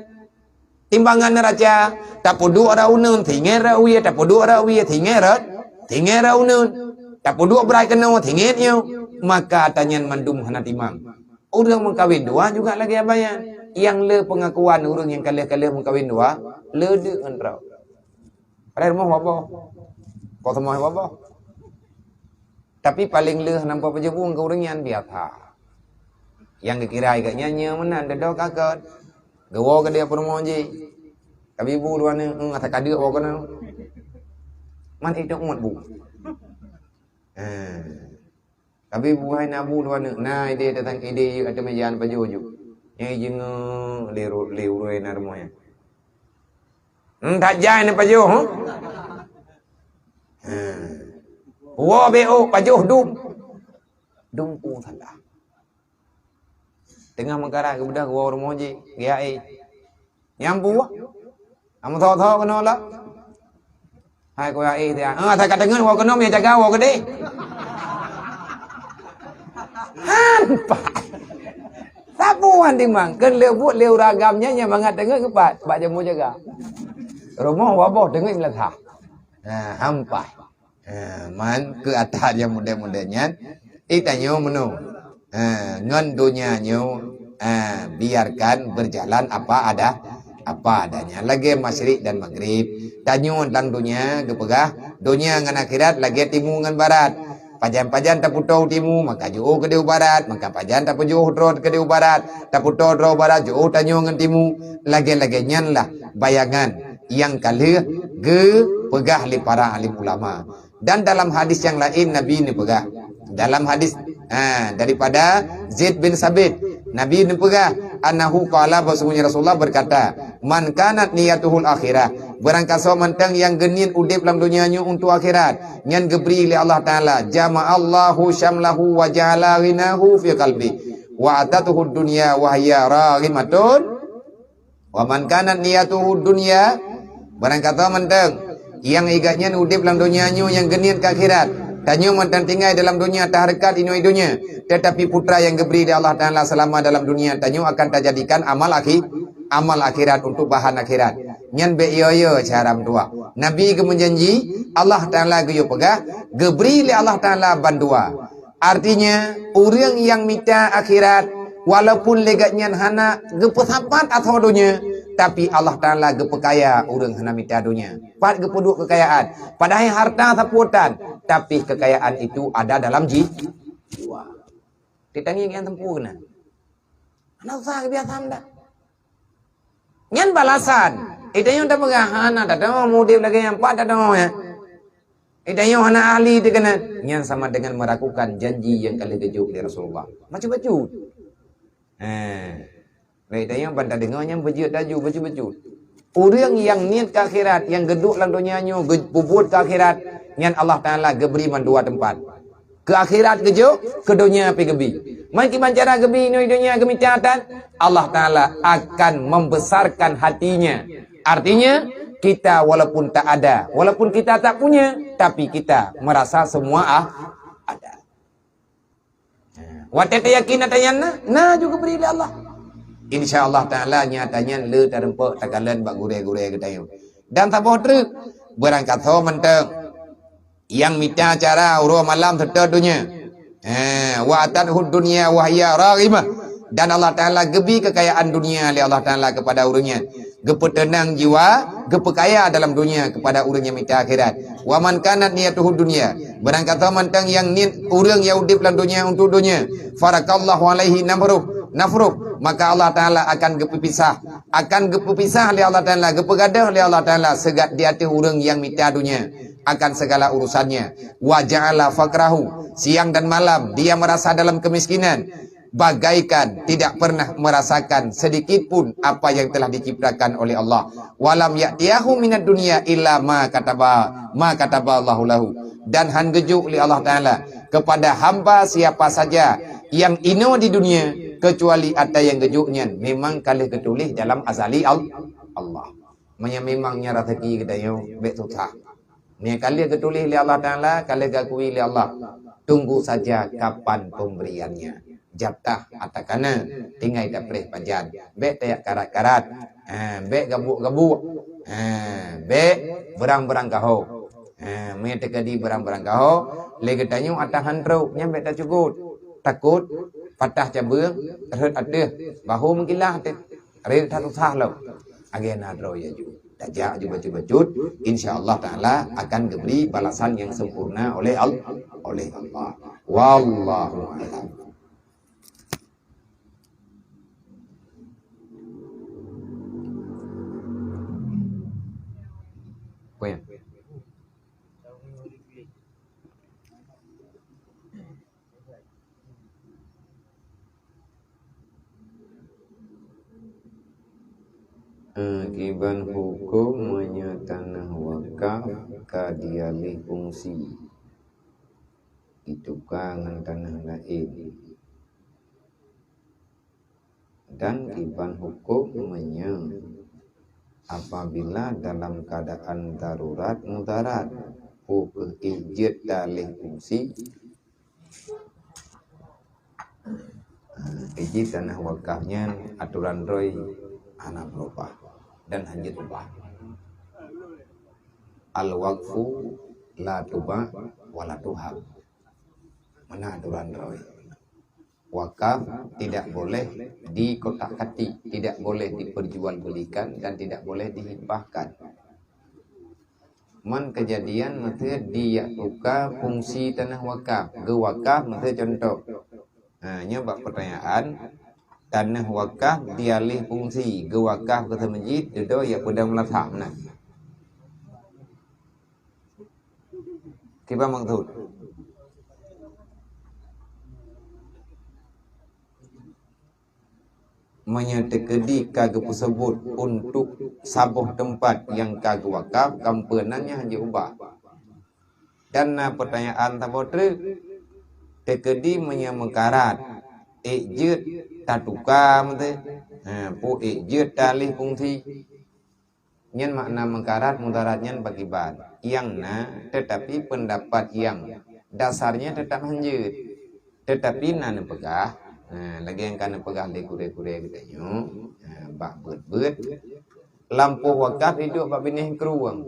Timbangan neuraca, tapeuduek rot uneuen, singoe rot wie, tapeuduek rot wie, singoe rot, singoe rot uneuen. Tapeuduek brat keunoe, singoe nyoe. Maka ata nyan mandum hana timang. Ureuëng meukawen dua juga lagée abaya. Nyang le peungakuan ureuëng nyang ka lheueh-ka lheueh meukawen dua, le deuk ngon droe. Padahai rumoh waboh. Kok rumoh waboh. Tapi paleng lheueh nampak pajoh bueng keu ureuëng nyan biasa. Nyang geukira geuh nyan nyoe meunan, deudok kakot. Geuwoe keu dia peurumoh jih. Tapi bu dua ni, hmm, asa kadeuk woe keunoe. Man itu ngut bu. Eh. Tapi bu hai na bu dua ni, na ide teuntang ide yuk atau meja pajoh ju. Nyang jingeuk lé ru-, lé ureuëng na rumoh nyan. Hmm, that jai ni pajoh, huh? Hmm. Woe B O pajoh dum. Dum pun salah. Teungoh meukarat geubeudôh geuwoe rumoh jih, geuyae. Nyang buah. Amu tho-tho keunoe lah. Hai ku yae dia. Ah, asa ka teungeut woe keunoe, meujaga woe keudeh. Hampai. Sapeue wan timang, keu leubuet lé ureuëng agam nyan nyang mangat teungeut keupat, bak jamu jaga. Rumoh waboh teungeut meuleuhah. Ha, hampai. Ha, man keu ata nyang muda-muda nyan, eh, tanyoe meunoe. Ha, ngon donya nyoe, ha, biarkan berjalan apa ada, apa adanya. Lagée masyrik dan maghrib. Tanyoe lam donya geupeugah, donya ngon akhirat lagée timu ngon barat. Pajan-pajan tapeutoe timu, maka jiôh keudeh u barat, maka pajan tapeujoh droe keudeh u barat, tapeutoe droe barat, jiôh tanyoe ngon timu. Lagée-lagée nyan lah bayangan nyang ka lheueh geupeugah lé para alim ulama. Dan dalam hadis nyang laén Nabi neupeugah, dalam hadis, ha, daripada Zaid bin Sabit, Nabi neupeugah, annahu qala, bahwasanya Rasulullah berkata, "Man kanat niyatuhul akhirah," barangkasoe mantong nyang geuniet udeb lam donya nyoe untuk akhirat, nyan geubri lé Allah Taala, "jama'allahu syamlahu wa ja'ala ghinahu fi qalbi, wa atatuhud dunya wa hiya raghimatun." Wa man kanat niyatuhu dunya, barangkasoe mantong nyang igat nyan udeb lam donya nyoe nyang geuniet keu akhirat. Tanyoe mantong tinggai dalam donya, tahareukat inoe donya, tetapi putra nyang geubri lé Allah Taala seulama dalam donya tanyoe akan tajadikan amal akhi-, amal akhirat untuk bahan akhirat. Nyan bék yo-yo cara meutuah. Nabi geumeujanji, Allah Taala geuyue peugah, geubri lé Allah Taala bandua. Artinya, ureuëng nyang mita akhirat, walaupun lé gobnyan hana geupeusapat ateueh donya, tapi Allah Taala geupeukaya ureuëng hana mita donya. Pat geupeuduek keukayaan, padahai harta sapeue tan, tapi keukayaan itu ada dalam ji-, jiwa. Teutangieng nyang teumpu keunan. Hana usah geubri asam dah. Nyan balasan. Eh, tanyoe tapeugah, hana tadeungoe, udeb lagèe nyang pat tadeungoe, ya. Eh, tanyoe hana ahli teukeunal. Nyan sama dengan meragukan janji nyang ka lheueh geujok lé Rasulullah. Bacut-bacut. Eh. Baik, tanyoe ban tadeungoe nyan beujeuet laju, bacut-bacut. Ureueng nyang niet keu akhirat, nyang geuduek lam donya nyoe, geu-, peubuet keu akhirat, nyan Allah Taala geubri mandua teumpat. Keu akhirat geujok, keu donya pih geubi. Man kiban cara geubi inoe donya geumita that, Allah Taala akan membesarkan hatinya. Artinya, kita walaupun tak ada, walaupun kita tak punya, tapi kita merasa semua ah, ada. Watèe tayakin ata nyan na, na juga geubri lé Allah. Insya Allah Taala nyata nyan le tareumpok takalon bak gurèe-gurèe geutanyoe. Dan saboh treuk, beurangkasoe mantong. Nyang mita cara uroe malam seutôt donya. Eh, wa atathud dunya wa hiya raghimah. Dan Allah Taala geubi keukayaan dunia lé Allah Taala kepada ureueng nyan. Geupeuteunang jiwa, geupeukaya dalam dunia kepada ureueng nyang mita akhirat. Wa man kanat niyatuhu dunya. Beurangkasoe mantong nyang niet ureueng nyang udeb lam dunia untuk dunia. Farakallahu alaihi nafruh, nafruh. Maka Allah Taala akan geupeupisah. Akan geupeupisah lé Allah Taala, geupeugadôh lé Allah Taala sigat di ateueh ureueng nyang mita dunia akan segala urusannya. Wa ja'ala faqrahu, siang dan malam dia merasa dalam kemiskinan, bagaikan tidak pernah merasakan sedikit pun apa yang telah diciptakan oleh Allah. Walam ya'tiyahu minad dunya illa ma kataba, ma kataballahu lahu. Dan han geujok lé Allah Taala kepada hamba siapa saja yang inoe di dunia kecuali ata nyang geujok nyan memang ka lheueh geutuléh dalam azali Al-, Allah. Meunyoe memang nyan raseuki geutanyoe, bèk susah. Nyan ka lheueh geutuléh lé Allah Taala, ka lheueh geuakui lé Allah. Tunggu saja kapan pemberiannya. Jatah ata kana, tinggai tapreh pajan. Bèk tajak karat-karat. Ha, bèk gabuk-gabuk. Ha, bèk beurang-beurang kaho. Ha, meunyoe teukeudi beurang-beurang kaho, lé geutanyoe ata han trok, nyan bèk tacugut. Takot patah cabeueng, rhot ateueh, bahu meukilah teuh. Rhot that susah lom. Lagèe na droe laju. Tajak ju bacut-bacut, insya Allah Taala akan geubri balasan nyang sempurna oleh Al-, oleh Allah. Wallahu a'lam. Apa ya? Eh, kiban huköm meunyoe tanoh wakaf ka dialih fungsi, jituka ngon tanoh laén? Dan kiban huköm meunyoe apabila dalam keadaan darurat mudarat, peu kheueh jeuet dialih fungsi, Ha, iji tanoh wakaf nyan atoran droe hana beurubah dan hana jeuet ubah. Al-waqfu la tuba' wa la tuhab. Meunan atoran droe. Wakaf tidak boleh dikotak-katik, tidak boleh diperjualbelikan dan tidak boleh dihibahkan. Man keujadian meusé dijak tuka fungsi tanoh wakaf, geuwakaf meusé cuntoh. Ha, nyoe bak peutanyaan, tanoh wakaf dialih fungsi, geuwakaf keu seumeujid, dudoe jak peudong meulasah meunan. Kiban maksud? Meunyoe teukeudi ka geupeuseubut untuk saboh teumpat nyang ka geuwakaf, kampeunan nyan hana jiubah. Dan na peutanyaan saboh treuk, teukeudi meunyoe meukarat, ék jeuet tatuka meusé, ha, peu ék jeuet dialih fungsi. Nyan makna meukarat mudarat nyan pakriban? Nyang na, teutapi peundapat nyang dasarnya teutap hanjeuet. Teutapi na neupeugah, nah, lagée nyang ka neupeugah lé gurée-gurée geutanyoe, nah, bak beuet-beuet, lampôh wakaf iduek bak binéh krueng.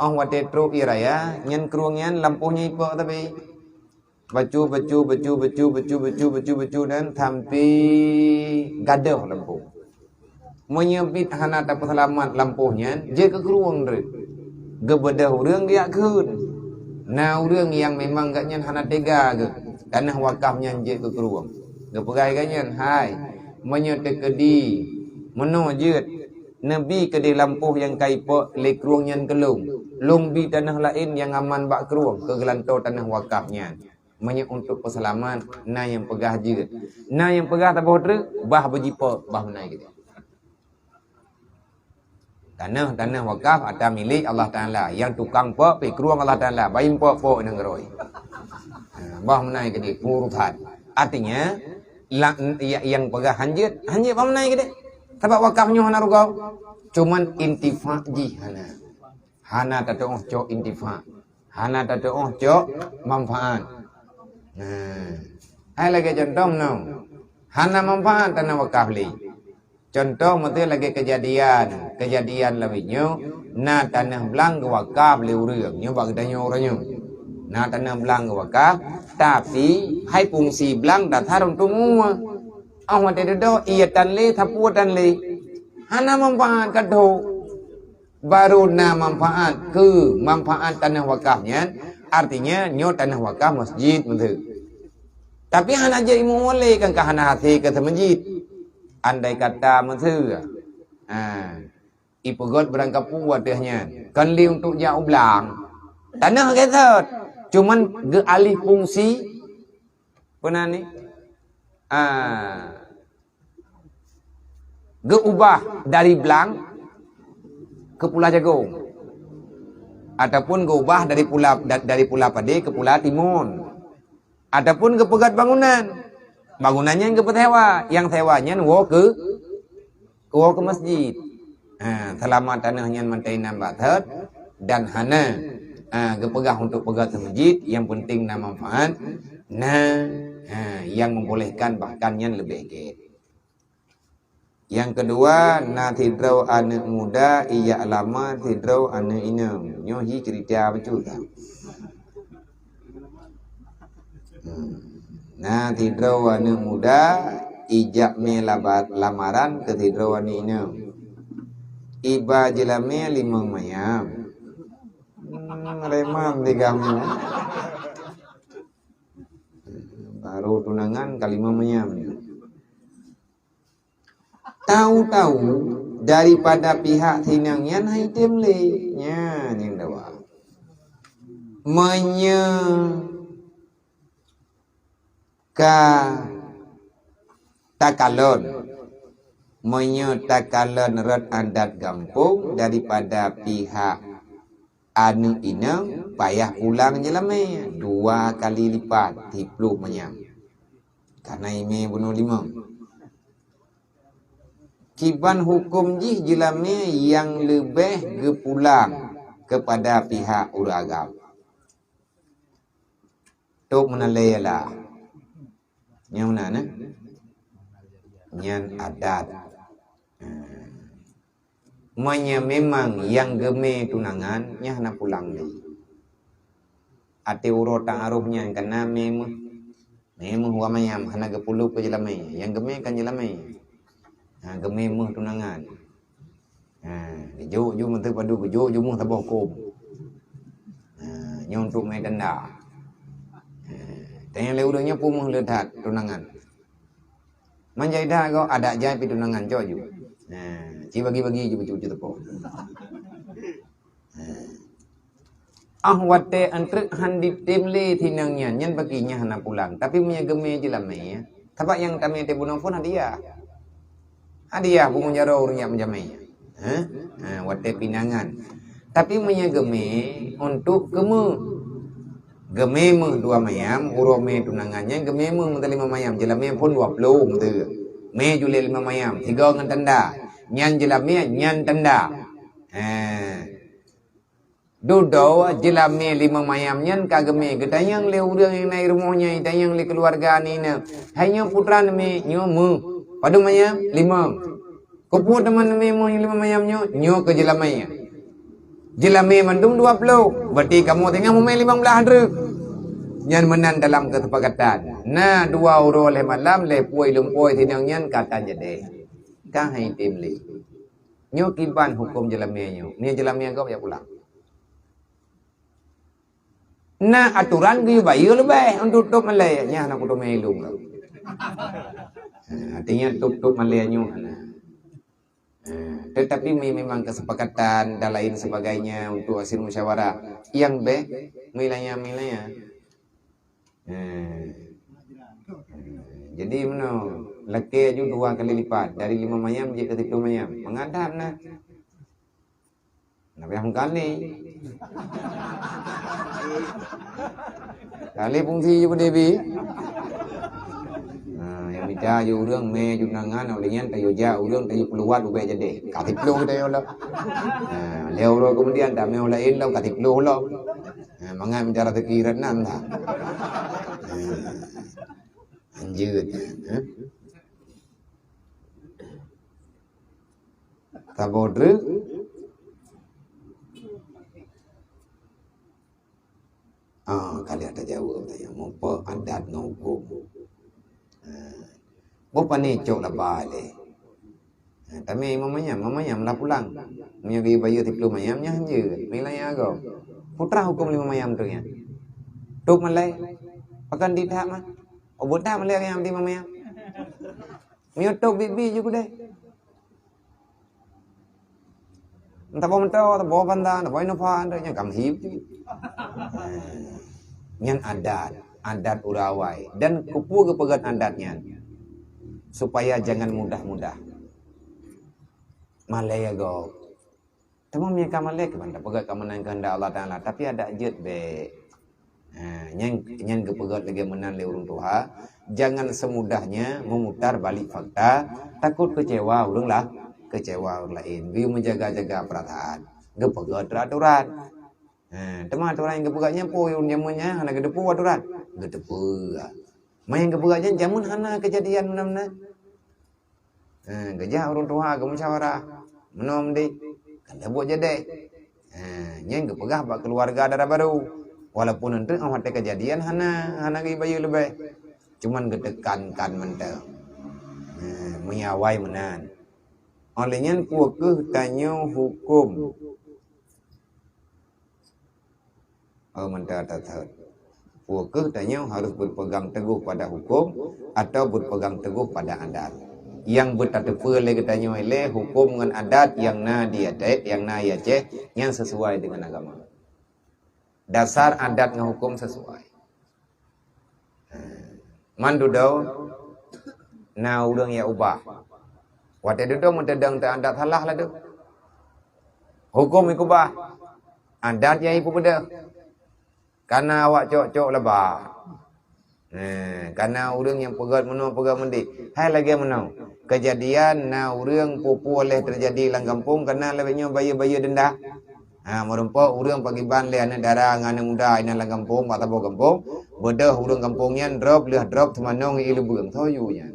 Óh watée trok ie raya, nyan krueng nyan lampôh nyan ipok tapi. Bacut, bacut, bacut, dan sampai gadôh lampôh. Meunyoe biet hana tapeuseulamat lampôh nyan, jeuet keu krueng treuk. Geubeudôh ureuëng geujak kheun. Na ureuëng nyang memang gobnyan hana teuga geuh, tanoh wakaf nyan jeuet keu krueng. Geupeugah lagée nyan, "Hai, meunyoe teukeudi meunoe jeuet, neubi keudeh lampôh nyang ka ipok lé krueng nyan keu lôn, lôn bi tanoh laén nyang aman bak krueng keu geulantoe tanoh wakaf nyan. Meunyoe untuk peuseulamat, na nyang peugah jeuet, na nyang peugah saboh treuk, bah beujipok, bah meunan keudeh." Tanoh-tanoh wakaf atra milék Allah Taala, nyang tukang pok pih krueng Allah Taala, bah ipok-pok nyang keurôi. Ha, bah meunan keudeh urusan. Artinya, la-, ya-, nyang peugah hanjeuet, hanjeuet bah meunan keudeh. Sabab wakaf nyoe hana rugoe, cuman intifa jih hana. Hana tatuoh cok intifa. Hana tatuoh cok manfaat. Nah, hai lagée contoh meunoe. Hana manfaat tanoh wakaf lé. Contoh, meusé lagée keujadian, keujadian lawét nyoe, na tanoh blang geuwakaf lé ureuëng, nyoe bak geutanyoe uroe nyoe. Na tanoh blang geuwakaf, tapi hai fungsi blang dasar untuk meue. Oh watée dudoe, ié tan lé, sapeue tan lé. Hana manfaat ka tho. Baru na manfaat, keu manfaat tanoh wakaf nyan, artinya nyoe tanoh wakaf masjid meusé. Tapi hana jeuet imeue lé kan ka hana hasé keu seumeujid. Andai kata meusé, ha, ipeugét barangkapeue ateueh nyan, kon lé untuk jak u blang. Tanoh gét thot, cuman geualih fungsi, peue nan ni? Ah, geuubah dari blang keu pula jagong, ataupun geuubah dari pula, da-, dari pula padé keu pula timun. Ataupun geupeugét bangunan. Bangunan nyan geupeusewa, nyang sewa nyan woe keu, woe keu masjid. Ha, seulama tanoh nyan mantong inan bak thot dan hana, ha, geupeugah untuk peugét seumeujid, nyang penting na manfaat, na, ha, nyang membolehkan bahkan nyan leubeh gét. Nyang keudua, na sidroe aneuëk muda ijak lamar sidroe aneuëk inong. Nyoe hi ceurita bacut. Hmm. Na sidroe aneuëk muda ijak mé laba-, lamaran keu sidroe aneuëk inong. Iba jeulamé limong mayam. Hmm, remam di gamu. Baru tunangan ka limong mayam. Tahu-tahu daripada pihak sinong nyan hai tem lé. Nyan nyang dawa. Meunyoe ka takalon, meunyoe takalon rot adat gampông daripada pihak aneuëk inong, payah pulang jeulamé dua kali lipat, siploh manyam. Karena imé bunoe limong. Kiban huköm jih jeulamé nyang leubeh geupulang keupada pihak ureuëng agam. Tok meunalée ialah nyang meunan, eh? Nyan adat. Meunyoe memang nyang geumé tunangan, nyan hana pulang lé. Até uroe ta'aruf nyan kana mé méuh. Mé méuh dua mayam, hana geupeuleue keu jeulamé. Nyang geumé kan jeulamé. Ha, geumé méuh tunangan. Ha, geujok ju meuteupadu, geujok ju méuh saboh kôm. Ha, nyoe untuk mé tanda. Ha, tanyong lé ureuëng nyoe peue méuh le that tunangan. Manjai that goe adat jai pi tunangan cok ju. Ha, ci bagi-bagi ju bacut-bacut teupok. Ha. Ah watée antrek han ditem lé sinong nyan, nyan bagi nyan hana pulang. Tapi meunyoe geumé jeulamé, sabab nyang tamé teubunoe phon hadiah. Hadiah pungo jaroe ureuëng jak meujamé. Ha? Ha, watée pinangan. Tapi meunyoe geumé untuk keumeuh. Geumé méuh dua mayam, uroe mé tunangan nyan geumé méuh meuteulima mayam, jeulamé phon dua ploh meuteue. Mé julée lima mayam, sigoe ngon tanda. Nyan jeulamé, nyan tanda. Ha. Dudoe jeulamé limong mayam nyan ka geumé, geutanyong lé ureuëng nyang na i rumoh nyan, geutanyong lé keuluwarga nina, "Hai nyoe putra neumé nyoe méuh, padub mayam?" "Limong." "Keupeue teuma neumé méuh limong mayam nyoe?" "Nyoe keu jeulamé." "Jeulamé mandum dua ploh, berarti kamoe singoh mumé limong blaih treuk." Nyan meunan dalam keusepakatan. Na dua uroe lhée malam, lhée puôi lumpôi sinong nyan ka tan jadéh. Ka hai tem lé. Nyoe kiban huköm jeulamé nyoe. Meunyoe jeulamé gob jak pulang. Na atoran geuyue bayeue leubeh untuk top malée, nyan hana kuteumé ilong lom. Ha, artinya tôb-tôb malèe nyoe hana. Ha, tetapi me-, memang kesepakatan dan lain sebagainya untuk hasil musyawarah. Nyang bèk, meulaya-meulaya. Ha. Jadi meunoe, lakèe ju dua kali lipat, dari lima mayam jeuet keu siplôh mayam. Mangat that na. Nah, payah meukalé. Kalé fungsi ju keudéh bi. Nah, nyang mita ju ureueng, mè ju nangan, 'oh lheueh nyan tayue jak ureueng, tayue peuluwat ubé jadéh. Ka siplôh tayue lom. Nah, lhèe uroe keumudian, tamè ureueng laén lom, ka siplôh lom. Nah, mangat mita raseuki rot nan lah. Nah, lanjut. Nah. Saboh treuk. Ah, ka lheueh tajaweueb tanya, mupa adat ngon huköm. Ah, boh pané cok laba lé. Ah, tamè imam mayam, imam mayam lah pulang. Meunyoe geubayeue siplôh mayam nyan jeuet, meulaya agam. Putra huköm lima mayam tu nyan. Tôb malèe. Pakon di that mah. Oh, buta malèe nyang di imam mayam. Meunyoe tôb bi-bi ju keudéh. Entah boh meuto, entah boh banda, entah boh inofa, entah nyan kam hip. Nyan adat, adat ureueng awai. Dan keupeue geupeugöt adat nyan? Supaya jangan mudah-mudah. Malèe gob. Teuma meunyoe ka malèe, keuban tapeugöt ka meunan keuheundak Allah Taala, tapi adak jeuet bèk. Ha, nyan, nyan geupeugöt lagèe meunan lé ureueng tuha, jangan semudahnya memutar balik fakta, takot kecewa ureueng lah, kecewa ureueng laén. Geuyue meujaga-jaga peurasaan, geupeugöt aturan. Ha, teuma aturan nyang geupeugöt nyan peue ureueng jameun nyan hana geuteupeue aturan? Geuteupeue. Meunyoe geupeugöt nyan jameun hana keujadian meunan-meunan. Ha, geujak ureueng tuha geumusyawarah. Meunoe meunan, kan lheueh buet jadéh. Ha, nyan geupeugah bak keuluwarga dara barô. Walaupun eunteuk 'oh watèe keujadian hana, hana geubayeue leubeh. Cuman geutekankan mantong. Ha, meunyoe awai meunan. 'Oh lheueh nyan peue keuh tanyoe huköm? Oh, mantong that-that. Peue keuh tanyoe harus berpegang teguh pada hukum atau berpegang teguh pada adat. Nyang beutateupeue lé geutanyoe lé hukum ngon adat nyang na di Aceh, nyang na di Aceh, nyang sesuai dengan agama. Dasar adat ngon hukum sesuai. Man dudoe na ureueng nyang ubah. Watèe dudoe meuteudong teuh adat salah laju. Huköm ikubah. Adat nyang ipeubeudôh. Kana awak cok-cok laba. Nah, kana ureueng nyang peugöt meunoe peugöt meudéh. Hai lagèe meunoe. Keujadian na ureueng peue-peue lheueh teujadi lam gampông kana lagèe nyoe bayeue-bayeue denda. Ha, meurumpok ureueng pagiban lé aneuk dara ngon aneuk muda inan lam gampông, bak saboh gampông, beudôh ureueng gampông nyan drob lheueh drob seumanong ié leubeueng, soe yue nyan.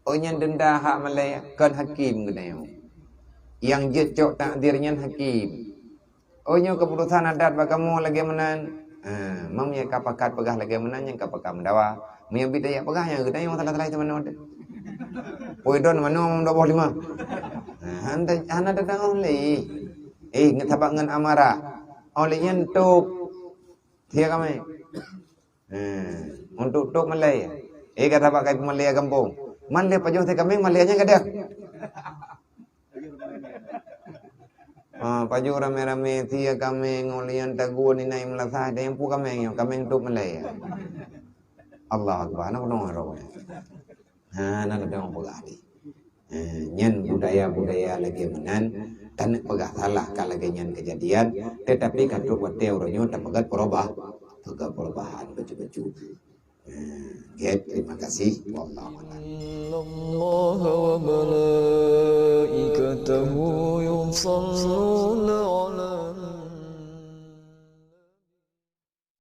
Oh nyan denda hak malèe, kon hakim geutanyoe. Nyang jeuet cok takdir nyan hakim. Oh nyoe keuputusan adat bak kamoe lagèe meunan. Ha, meunyoe ka pakat peugah lagèe meunan, nyan ka pakat meudawa. Meunyoe bit tajak peugah nyan geutanyoe salah-salah teuma nyoe. Poi don manoe dua boh lima. Ha, hana, hana teudeungoe lé. Eh, ngon sabab ngon amarah. Oh lé nyan tôb. Sia kamé. Ha, untuk tôb malèe. Eh, ka sabab kai malèe gampông. Man lé pajoh sia kamé malèe nyan gadôh. Ha, pajoh ramé-ramé sia kamé ngon lian tagun inai meulasah dan nyang peue kamé nyoe, kamé tôb malèe. Allahu Akbar, na keudong roh. Ha, na keudong peugah tadi. Ha, nyan budaya-budaya lagèe meunan, taneuk peugah salah ka lagèe nyan keujadian, tetapi ka trok watèe uroe nyoe tapeugah peurubah, peugah perubahan bacut-bacut. Ha, gèt, terima kasih. Wallahu a'lam. إن الله وملائكته يصلون